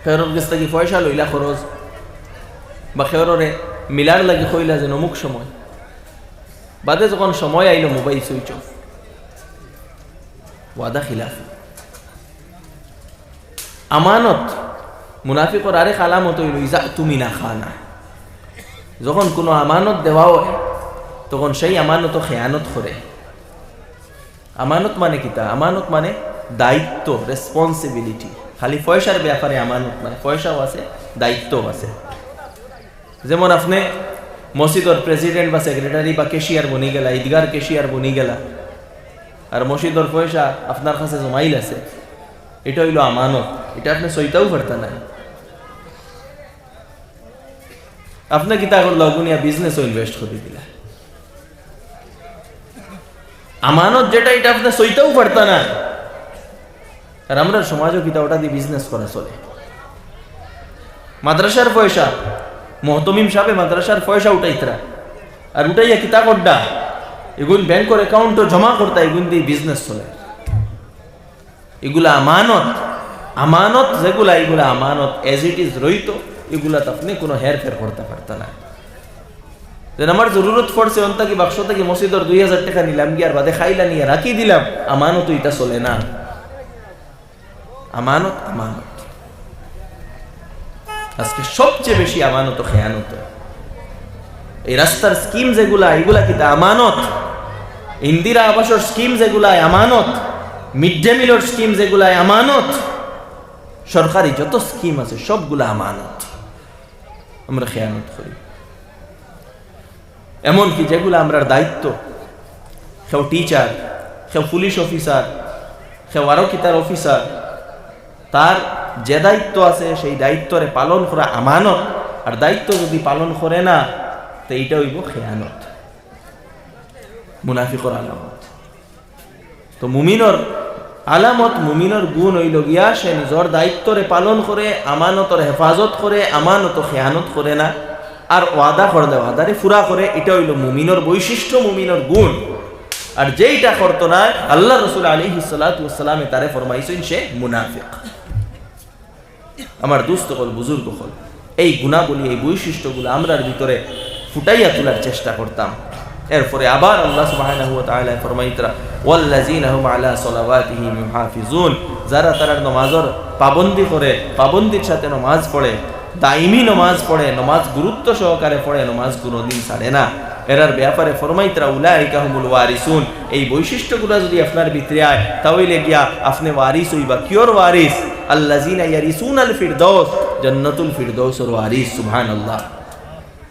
কেউরর গেছ থাকি পয়সা লইলা খরচ, বা কেউররে মিলার লাগি কইলা যে অমুক সময়, বাদে যখন সময় আইলো মোবাইল switch off, ওয়াদা খিলাফ। আমানত, মুনাফিকর আরেক আলামত অইলো ইজা তুমিনা খানা, যখন কুনু আমানত দেওয়া অয় তখন সেই আমানতো খেয়ানত করে। আমানত মানে কিতা? আমানত মানে দায়িত্ব, responsibility। খালি পয়সার ব্যাপারে আমানত নায়, পয়সাও আছে, দায়িত্বও আছে। যেমন আপনে মসজিদর president বা secretary বা cashier বনি গেলা, ঈদগার cashier বনি গেলা, আর মসজিদর পয়সা আপনার কাছে জমাইল আছে, ইটা অইলো আমানত, ইটা আপনে ছইতাও পারতা নায়। আপনে কিতা করলা, অগুনিয়া business-ও invest করি দিলা। আমানত যেটা, ইটা আপনে ছইতাও পারতা নায়। আর আমরার সমাজো কিতা, ওটা দি business করা চলে। মাদ্রাসার পয়সা, মুহতমিম সাবে মাদ্রাসার পয়সা উঠাইতরা, আর উঠাইয়া কিতা করডা, ইগুন ব্যাংকর account-ও জমা করতা, ইগুন দি business চলে। ইগুলা আমানত, আমানত যেগুলা, ইগুলা আমানত as it is রইতো, ইগুলাত আপনে কুনু হেরফের করতা পারতা নায়। যেন আমার জরুরত পড়ছে, অন থাকি বাক্স থাকি মসজিদর দুই হাজার টেকা নিলাম গিয়া, আর বাদে খাইলা নিয়া রাখি দিলাম, আমানত ইতা চলে না। আমানত, আমানত। আজকে সবচেয়ে বেশি আমানত খেয়ানত। এই রাস্তার স্কিম যেগুলা, এগুলা কিতা আমানত? ইন্দিরা আবাসর স্কিম যেগুলা, আমানত। মিড ডে মিলর স্কিম যেগুলা, আমানত। সরকারি যত স্কিম আছে, সবগুলা আমানত। আমরা খেয়ানত করি। এমনকি যেগুলা আমরার দায়িত্ব, কেউ টিচার, কেউ পুলিশ অফিসার, কেউ আরো কিতার অফিসার, তার যে দায়িত্ব আছে, সেই দায়িত্বরে পালন করা আমানত। আর দায়িত্ব যদি পালন করে না, তো এইটা অইবো খেয়ানত, মুনাফিকর আলামত। তো মুমিনর আলামত, মুমিনর গুণ অইলো গিয়া, সে নিজর দায়িত্বরে পালন করে, আমানতর হেফাজত করে, আমানত খেয়ানত করে না, আর ওয়াদা করলে ওয়াদারে পুরা করে। এটা অইলো মুমিনর বৈশিষ্ট্য, মুমিনর গুণ। আর যেইটা করতো না, আল্লাহ রসুল আলাইহিস সালাতু ওয়াস সালামে তারে ফরমাইছইন, সে মুনাফিক। আমার দোস্ত অকল, বুজুর্গ অকল, এই গুণাবলী, এই বৈশিষ্ট্যগুলা আমরার ভিতরে ফুটাইয়া তুলার চেষ্টা করতাম। এরপরে আবার আল্লাহ সুবহানাহু ওয়া তাআলা ফরমাইতরা, "ওয়াল্লাযীনা হুম আলা সালাওয়াতিহিম ইউহাফিজুন", যারা তারার নমাজর পাবন্দি করে, পাবন্দির সাথে নমাজ পড়ে, দাইমি নমাজ পড়ে, নমাজ গুরুত্ব সহকারে পড়ে, নমাজ কোনোদিন ছাড়ে না, এরার ব্যাপারে ফরমাইতরা, "উলাইকা হুমুল ওয়ারিসুন", এই বৈশিষ্ট্যগুলা যদি আপনার ভিতরে আয়, তা অইলে গিয়া আপনে ওয়ারিস অইবা। কিয়র ওয়ারিস? "আল্লাযীনা ইয়ারিসুনাল ফিরদাউস", জান্নাতুল ফিরদাউসর ওয়ারিস। সুবহানাল্লাহ।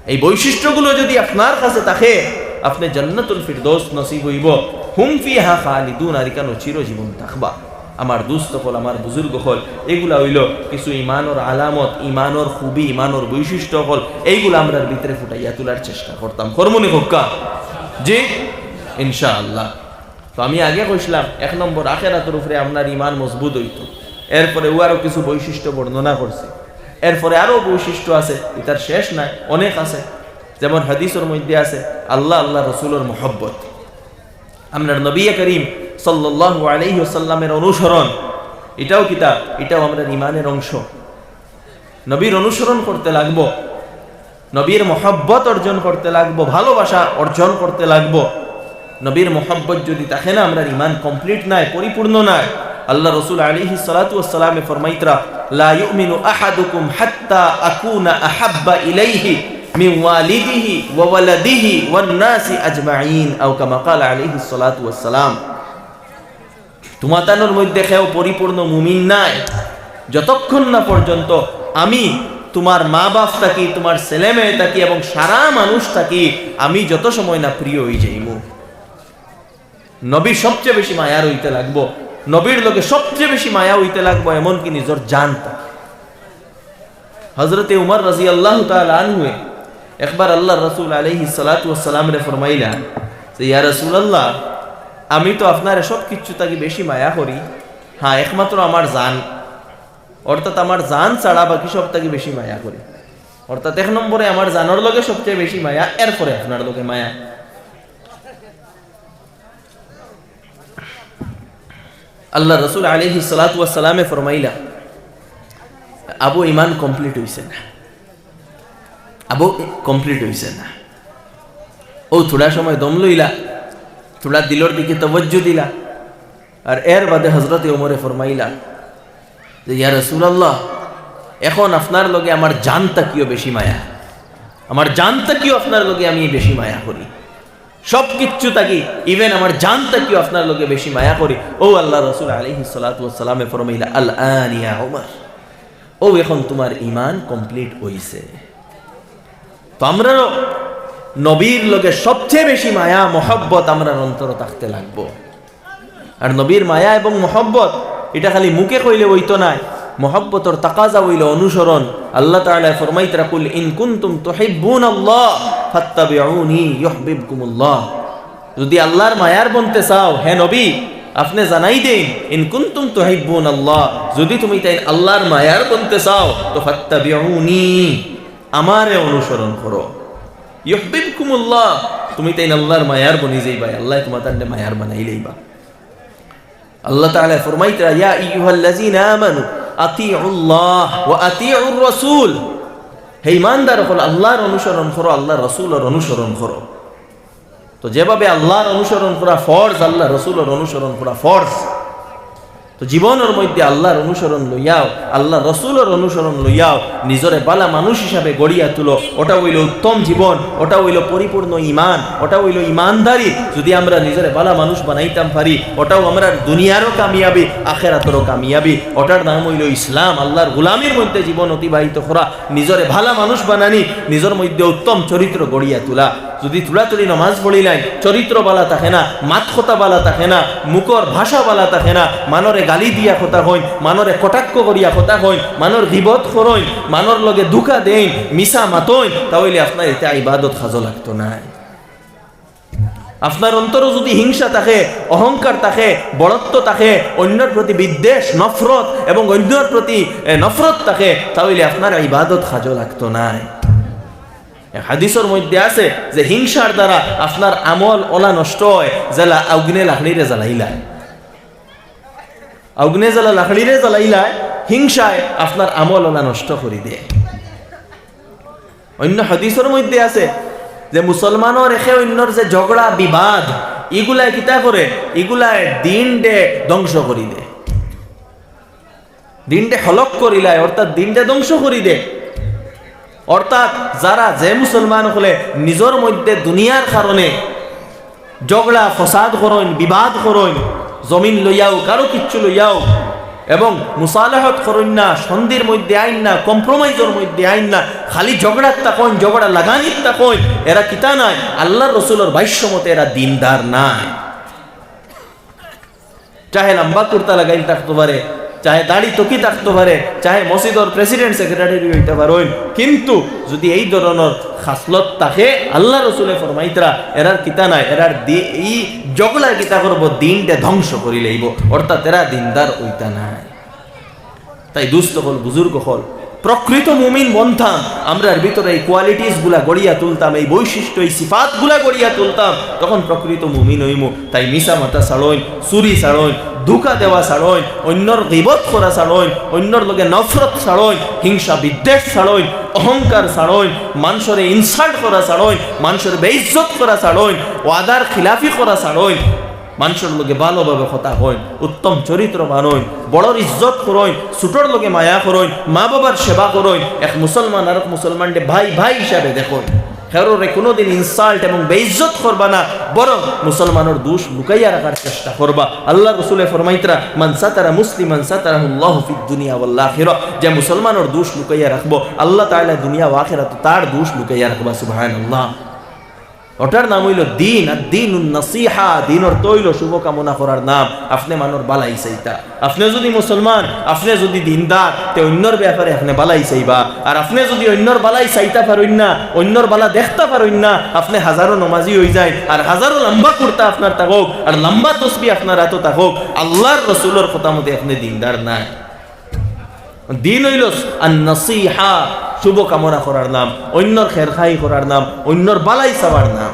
এই বৈশিষ্ট্যগুলো যদি আপনার কাছে থাকে, আপনে জান্নাতুল ফিরদাউস নসিব অইবো। "হুম ফিহা খালিদুন", আর ইখানো চিরজীবন থাকবা। আমার দোস্ত অকল, আমার বুজুর্গ অকল, এগুলা অইলো কিছু ইমানর আলামত, ইমানর খুবি, ইমানর বৈশিষ্ট্য অকল। এইগুলা আমরার ভিতরে ফুটাইয়া তুলার চেষ্টা করতাম। করমুনি হক্কা? জি, ইনশাআল্লাহ। তো আমি আগে কইছিলাম, এক নম্বর, আখেরাতর উপরে আপনার ইমান মজবুত অইতো। এরপরে ও আরো কিছু বৈশিষ্ট্য বর্ণনা করছে। এরপরে আরো বৈশিষ্ট্য আছে, ইতার শেষ নাই, অনেক আছে। যেমন হাদিসর মধ্যে আছে, আল্লাহ, আল্লাহ রসুলর মহব্বত। আমরার নবী করিম সাল্লাল্লাহু আলাইহি ওয়াসাল্লামের অনুসরণ, এটাও কিতা? এটাও আমরার ইমানের অংশ। নবীর অনুসরণ করতে লাগবো, নবীর মহব্বত অর্জন করতে লাগবো, ভালোবাসা অর্জন করতে লাগবো। নবীর মহব্বত যদি থাকে না, আমরার ইমান কমপ্লিট নাই, পরিপূর্ণ নাই। আল্লাহ রসুল আলাইহিস সালাতু ওয়াস সালামে ফরমাইতরা, "লা ইউমিনু আহাদুকুম হাত্তা আকুনা আহাব্বা ইলাইহি মিন ওয়ালিদিহি ওয়া ওয়ালাদিহি ওয়ান নাসি আজমাইন", আও কামা ক্বালা আলাইহিস সালাতু ওয়াস সালাম। তুমাতানোর মধ্যে কেউ পরিপূর্ণ মুমিন নায়, যতক্ষণ না পর্যন্ত আমি তুমার মা বাপ থাকি, তুমার ছেলে মেয়ে থাকি এবং সারা মানুষ থাকি, আমি যত সময় না প্রিয় অই যাইমু। নবী সবচেয়ে বেশি মায়ার অইতে লাগবো, নবীর লগে সবচেয়ে বেশি মায়া অইতে লাগবো, এমনকি নিজর জান থাকি। হজরতে উমর রাদিয়াল্লাহু তাআলা আনহুয়ে একবার আল্লাহর রাসূল আলাইহিস সালাতু ওয়াস সালামরে ফরমাইলা যে, "ইয়া রাসূলুল্লাহ, আমি তো আপনারে সব কিছু থাকি বেশি মায়া করি, হ্যাঁ, একমাত্র আমার জান, অর্থাৎ আমার জান ছাড়া বাকি সব থাকি বেশি মায়া করি। অর্থাৎ এক নম্বরে আমার জানর লগে সবচেয়ে বেশি মায়া, এরপরে আপনার লগে মায়া।" আল্লাহ রসুল আলাইহিস সালাতু ওয়াস সালামে ফরমাইলা, "আবু, ইমান কমপ্লিট অইছে না, আবু, কমপ্লিট অইছে না।" ও থুড়া সময় দম লইলা, থুড়া দিলর দিকে তবজ্জু দিলা, আর এর বাদে হজরতে ওমরে ফরমাইলা যে, "ইয়া রাসূলুল্লাহ, এখন আপনার লগে আমার জান থাকিও বেশি মায়া, আমার জান থাকিও আপনার লগে আমি বেশি মায়া করি, সব কিচ্ছু থাকি, ইভেন আমার জান থাকিও আপনার লগে বেশি মায়া করি।" ও আল্লাহ রসুল আলাইহিস সালাতু ওয়াস সালামে ফরমাইলা, "আল আন ইয়া ওমর, ও এখন তুমার ইমান কমপ্লিট অইছে।" তো আমরারও নবীর লগে সবচেয়ে বেশি মায়া মহব্বত আমরার অন্তরো থাকতে লাগবো। আর নবীর মায়া এবং মহব্বত, ইটা খালি মুখে কইলে অইতো নায়। মহব্বতর তাকাজা অইলো অনুসরণ। আল্লাহ তাআলায় ফরমাইতরা, "কুল ইন কুনতুম তুহিব্বুনাল্লাহ ফাত্তাবিউনি ইউহবিবকুমুল্লাহ।" যদি আল্লাহর মায়ার বনতে চাও, হে নবী, আপনে জানাই দেইন, "ইন কুনতুম তুহিব্বুনাল্লাহ", যদি তুমি তাইন আল্লাহর মায়ার বনতে চাও, তো "ফাত্তাবিউনি", আমারে অনুসরণ করো। "ইউহবিবকুমুল্লাহ", তুমি তাইন আল্লাহর মায়ার বনি যাইবায়, আল্লায় তুমাতানরে মায়ার বানাই লইবা। আল্লাহ তাআলায় ফরমাইতরা, "ইয়া আইয়ুহাল্লাযীনা আমানু আতিউল্লাহ ওয়া আতিউর রাসূল।" হে ইমানদার অকল, আল্লাহর অনুসরণ করো, আল্লাহর রসুলর অনুসরণ করো। তো যেভাবে আল্লাহর অনুসরণ করা ফরজ, আল্লাহর রসুলর অনুসরণ করা ফরজ। তো জীবনর মধ্যে আল্লাহর অনুসরণ লইয়াও, আল্লাহর রসুলর অনুসরণ লইয়াও নিজরে বালা মানুষ হিসাবে গড়িয়া তুলো। ওটা অইলো উত্তম জীবন, ওটা অইলো পরিপূর্ণ ইমান, ওটা অইলো ইমানদারি। যদি আমরা নিজরে বালা মানুষ বানাইতাম পারি, ওটাও আমরার দুনিয়ারও কামিয়াবি, আখেরাতরও কামিয়াবি। ওটার নাম অইলো ইসলাম, আল্লাহর গোলামির মধ্যে জীবন অতিবাহিত করা। নিজরে ভালা মানুষ বানানি, নিজর মধ্যে উত্তম চরিত্র গড়িয়া তুলা। যদি তুড়াতুড়ি নমাজ পড়িলাইন, চরিত্র বালা থাকে না, মাত কথা বালা থাকে না, মুখর ভাষা বালা থাকে না, মানরে গালি দিয়া কথা কইন, মানরে কটাক্ষ করিয়া কথা কইন, মানর গিবত করইন, মানর লগে ধুকা দেইন, মিছা মাতইন, তা অইলে আপনার ইতা ইবাদত কাজো লাগতো নায়। আপনার অন্তরও যদি হিংসা থাকে, অহংকার থাকে, বড়ত্ব থাকে, অন্যর প্রতি বিদ্বেষ, নফরত এবং অন্যর প্রতি, এ, নফরত থাকে, তা অইলে আপনার ইবাদত কাজো লাগতো নায়। এক হাদিসর মধ্যে আছে যে হিংসার দ্বারা আপনার আমল ওলা নষ্ট হয়, যেলা আগুনে লাকড়িরে জ্বালাইলায়। আগুনে যেলা লাকড়িরে জ্বালাইলায়, হিংসায় আপনার আমল ওলা নষ্ট করি দেয়। অন্য হাদিসর মধ্যে আছে যে মুসলমানর একে অন্যর যে ঝগড়া বিবাদ, ইগুলায় কিতা করে? ইগুলায় দিনরে ধ্বংস করি দেয়, দিনরে হলক করিলায়, অর্থাৎ দিনরে ধ্বংস করি দেয়। অর্থাৎ যারা, যে মুসলমান অকলে নিজর মধ্যে দুনিয়ার কারণে ঝগড়া ফসাদ করইন, বিবাদ করইন, জমিন লইয়াও, কারো কিচ্ছু লইয়াও, এবং মুসালাহত করইন না, সন্ধির মধ্যে আইন না, কম্প্রোমাইজর মধ্যে আইন না, খালি ঝগড়াত থাকইন, ঝগড়া লাগানিত থাকইন, এরা কিতা নায়, আল্লাহর রসুলর ভাষ্য মতে এরা দিনদার নায়। চাহে লম্বা কুর্তা লাগাইল থাকতো পারে, চাহে দাড়ি টুপি থাকতো পারে, চাহে মসজিদর প্রেসিডেন্ট সেক্রেটারি অইতা পারইন, কিন্তু যদি এই ধরনর খাসলত থাকে, আল্লাহর রসুলে ফরমাইতরা, এরার কিতা নায়, এরার দি-, এই ঝগড়া কিতা করবো, দিনরে ধ্বংস করি লাইবো, অর্থাৎ এরা দিনদার অইতা নায়। তাই দুস্ত অকল, বুজুর্গ অকল, প্রকৃত মুমিন বনতাম, আমরার ভিতরে এই কোয়ালিটিস গুলা গড়িয়া তুলতাম, এই বৈশিষ্ট্য, এই সিফাত গুলা গড়িয়া তুলতাম, তখন প্রকৃত মুমিন অইমু। তাই মিছা মাতা ছাড়ইন, চুরি ছাড়ইন, ধুকা দেওয়া ছাড়ইন, অন্যর গিবত করা ছাড়ইন, অন্যর লগে নফরত ছাড়ইন, হিংসা বিদ্বেষ ছাড়ইন, অহংকার ছাড়ইন, মানষরে ইনসাল্ট করা ছাড়ইন, মানষর বেইজ্জত করা ছাড়ইন, ওয়াদার খিলাফি করা ছাড়ইন, মানষর লগে ভালোভাবে কথা কইন, উত্তম চরিত্র বানইন, বড়র ইজ্জত করইন, ছোটর লগে মায়া করইন, মা বাবার সেবা করইন, এক মুসলমান আরক মুসলমানরে ভাই ভাই হিসাবে দেখইন। কেউরে কোনোদিন ইনসাল্ট এবং বেইজ্জত করবা না, বরং মুসলমানর দোষ লুকাইয়া রাখার চেষ্টা করবা। আল্লাহর রসুলে ফরমাইতরা, "মান সাতারা মুসলিমান সাতারাহুল্লাহু ফিদ দুনিয়া ওয়াল আখিরা।" যে মুসলমানর দোষ লুকাইয়া রাখবো, আল্লাহ তাআলা দুনিয়া ও আখিরাত তার দোষ লুকাইয়া রাখবা। সুবহানাল্লাহ। ওটার নাম অইলো দিন, আর দিনুন নাসিহা, দিন অর্থ অইলো শুভকামনা করার নাম। আপনে মানষর বালাই চাইতা। আপনে যদি মুসলমান, আপনে যদি দিনদার, তে অন্যর ব্যাপারে আপনে বালাই চাইবা। আর আপনে যদি অন্যর বালাই চাইতা পারইন না, অন্যর বালা দেখতা পারইন না, আপনে হাজারো নমাজি অইযাইন, আর হাজারো লম্বা কুর্তা আপনার থাকউক, আর লম্বা তসবি আপনার আতো থাকউক, আল্লাহর রসুলর কথা মতে আপনে দিনদার নায়। দিন অইলো আর নাসিহা, শুভকামনা করার নাম, অন্যর খেরখাই করার নাম, অন্যর বালাই চাওয়ার নাম।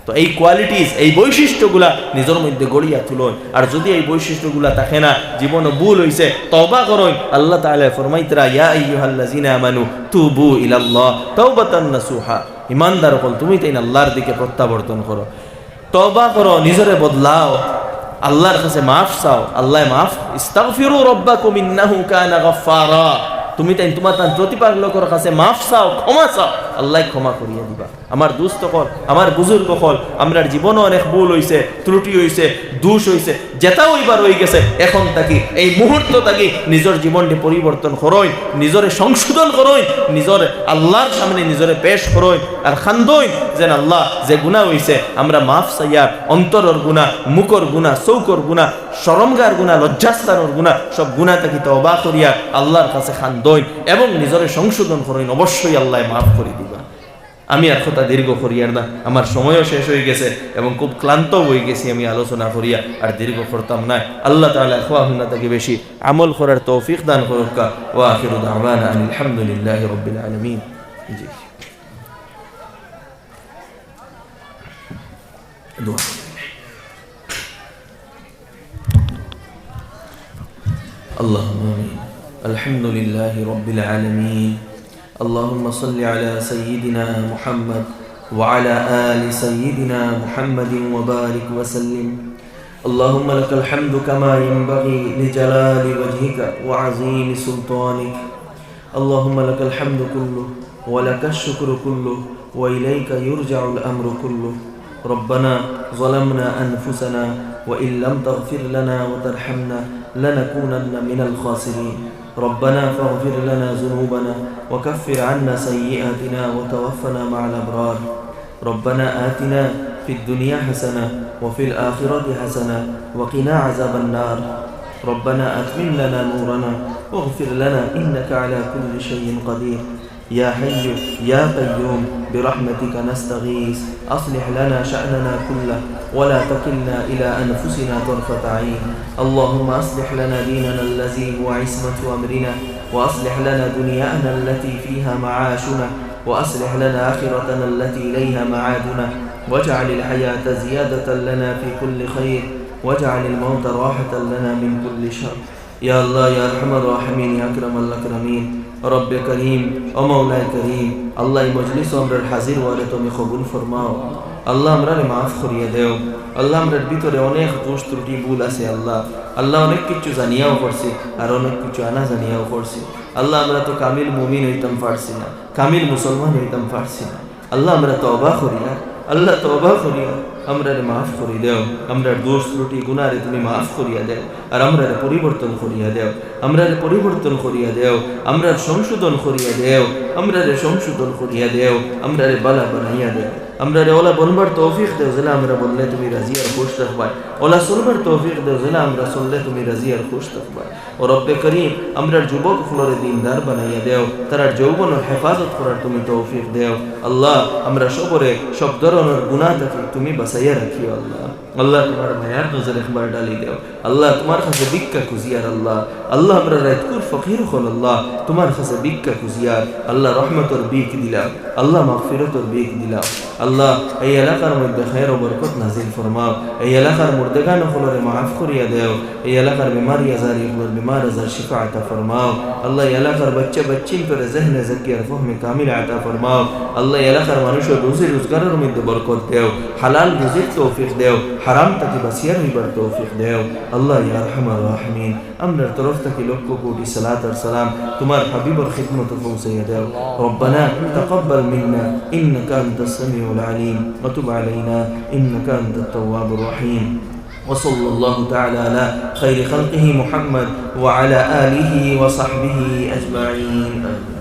তো এই কোয়ালিটিস, এই বৈশিষ্ট্যগুলা নিজর মধ্যে গড়িয়া তুলইন। আর যদি এই বৈশিষ্ট্যগুলা থাকে না, জীবনো ভুল অইছে, তওবা করইন। আল্লাহ তাআলা ফরমাইতরা, "ইয়া আইয়ুহাল্লাযিনা আমানু তুবু ইলাল্লাহ তাওবাতান নাসুহা।" ইমানদার অকল, তুমি তাইন আল্লাহর দিকে প্রত্যাবর্তন করো, তওবা করো, নিজরে বদলাও, আল্লাহর কাছে মাফ চাও, আল্লায় মাফ, "ইস্তাগফিরু রাব্বাকুম ইন্নাহু কানা গাফফারা।" তুমি তাইন তুমার তান প্রতিপালকর কাছে মাফ চাও, ক্ষমা চাও, আল্লায় ক্ষমা করিয়া দিবা। আমার দুস্ত অকল, আমার বুজুর্গ অকল, আমরার জীবনো অনেক ভুল অইছে, ত্রুটি অইছে, দোষ অইছে, যেটা অইবার অইগেছে, এখন থাকি, এই মুহূর্ত থাকি নিজর জীবনরে পরিবর্তন করইন, নিজরে সংশোধন করইন, নিজর আল্লাহর সামনে নিজরে পেশ করইন, আর কান্দইন যেন, "আল্লাহ, যে গুনাহ অইছে আমরা মাফ চাইয়ার, অন্তরর গুনাহ, মুখর গুনাহ, চউখর গুনাহ, শরমগার গুনাহ, লজ্জাস্থানর গুনাহ, সব গুনাহ থাকি তওবা করিয়ার আল্লাহর কাছে কান্দইন এবং নিজরে সংশোধন করইন, অবশ্যই আল্লায় মাফ করি দিবা।" আমি আর কথা দীর্ঘ করিয়ার না, আমার সময়ও শেষ অইগেছে এবং খুব ক্লান্ত অইগেছি আমি আলোচনা করিয়া, আর দীর্ঘ করতাম নায়। আল্লাহ তাআলা খুয়াহুনা থাকি বেশি আমল করার তৌফিক দান করউক্কা। ওয়া আখিরু দাওয়ানা আনিল হামদুলিল্লাহি রাব্বিল আলামিন। জি। দোয়া। আল্লাহুম্মা আমিন। আলহামদুলিল্লাহি রাব্বিল আলামিন। اللهم صل على سيدنا محمد وعلى آل سيدنا محمد وبارك وسلم. اللهم لك الحمد كما ينبغي لجلال وجهك وعظيم سلطانك. اللهم لك الحمد كله ولك الشكر كله وإليك يرجع الأمر كله. ربنا ظلمنا أنفسنا وإن لم تغفر لنا وترحمنا لنكونن من الخاسرين. ربنا فاغفر لنا ذنوبنا وكفر عنا سيئاتنا وتوفنا مع الأبرار. ربنا آتنا في الدنيا حسنة وفي الآخرة حسنة وقنا عذاب النار. ربنا أتمم لنا نورنا واغفر لنا إنك على كل شيء قدير. يا حي يا قيوم برحمتك نستغيث، أصلح لنا شأننا كله ولا تكلنا إلى أنفسنا طرفة عين. اللهم أصلح لنا ديننا الذي هو عصمة أمرنا، وأصلح لنا دنيانا التي فيها معاشنا، وأصلح لنا آخرتنا التي إليها معادنا، واجعل الحياة زيادة لنا في كل خير، واجعل الموت راحة لنا من كل شر. ইয়া আল্লাহ, ইয়া আরহামার রাহিমিন, ইয়া আকরামাল আকরামিন, রব্বে করিম, ও মাওলায়ে করিম, আল্লাহ, এই মজলিসো আমরার হাজির অওয়ারে তুমি কবুল ফরমাও। আল্লাহ, আমরারে মাফ করিয়া দেও। আল্লাহ, আমরার ভিতরে অনেক দোষ ত্রুটি ভুল আছে আল্লাহ। আল্লাহ, অনেক কিছু জানিয়াও করছি, আর অনেক কিছু আনা জানিয়াও করছি। আল্লাহ, আমরা তো কামিল মুমিন অইতাম পারছি না, কামিল মুসলমান অইতাম পারছি না। আল্লাহ, আমরা তওবা করিয়ার, আল্লাহ, তওবা করিয়ার, আমরারে মাফ করি দেও। আমরার দোষ ত্রুটি গুনারে তুমি মাফ করিয়া দেও, আর আমরারে পরিবর্তন করিয়া দেও, আমরারে পরিবর্তন করিয়া দেও, আমরার সংশোধন করিয়া দেও, আমরারে সংশোধন করিয়া দেও, আমরারে বালা বানাইয়া দেও, আমরারে ওলা বনবার তৌফিক দেও, যেলা আমরা বললে তুমি রাজি আর খুশ থাকবায়, ওলা চলবার তৌফিক দেও, যেলা আমরা চললে তুমি রাজি আর খুশ থাকবায়। ও রব্বে করিম, আমরার যুবক অকলরে দিনদার বানাইয়া দেও, তারার যৌবনর হেফাজত করার তুমি তৌফিক দেও। আল্লাহ, আমরা সবরে সব ধরনর গুনাহ থাকি তুমি বাঁচাইয়া রাখিও আল্লাহ। আল্লাহ, তোমার মায়ার নজর একবার ডালি দেও। আল্লাহ, তোমার কাছে ভিক্ষা খুঁজিয়ার আল্লাহ। আল্লাহ, আমরা রাইতকুর ফকির অকল আল্লাহ, তোমার কাছে ভিক্ষা খুঁজিয়ার আল্লাহ, রহমতর ভিক দিলাও আল্লাহ, মাগফিরতর ভিক দিলাও আল্লাহ। এই এলাকার মধ্যে খায়ের ও বরকত নাজিল ফরমাও। এই এলাকার মুর্দেগান অকলরে মাফ করিয়া দেও। এই এলাকার বেমারি আজারি অকলর বেমার আজার শিফা আতা ফরমাও। আল্লাহ, এই এলাকার বাচ্চা বাচ্চিন্তরে জেহনে জাকিয়ার ফহমে কামিল আতা ফরমাও। আল্লাহ, এই এলাকার মানুষর রুজি রোজগারর মধ্যে বরকত দেও, হালাল রুজির তৌফিক দেও, হারাম থাকি বাঁচিয়া রইবার তৌফিক দেও। আল্লাহ, ইয়া আরহামার রাহিমিন, আমরার তরফ থাকি লক্ষ কোটি সালাত আর সালাম তোমার হাবিবর খিদমতো পৌঁছাইয়া দেও। ربنا تقبل منا إنك أنت السميع العليم وتب علينا إنك أنت التواب الرحيم. وصلى الله تعالى على خير خلقه محمد وعلى آله وصحبه أجمعين. آمين.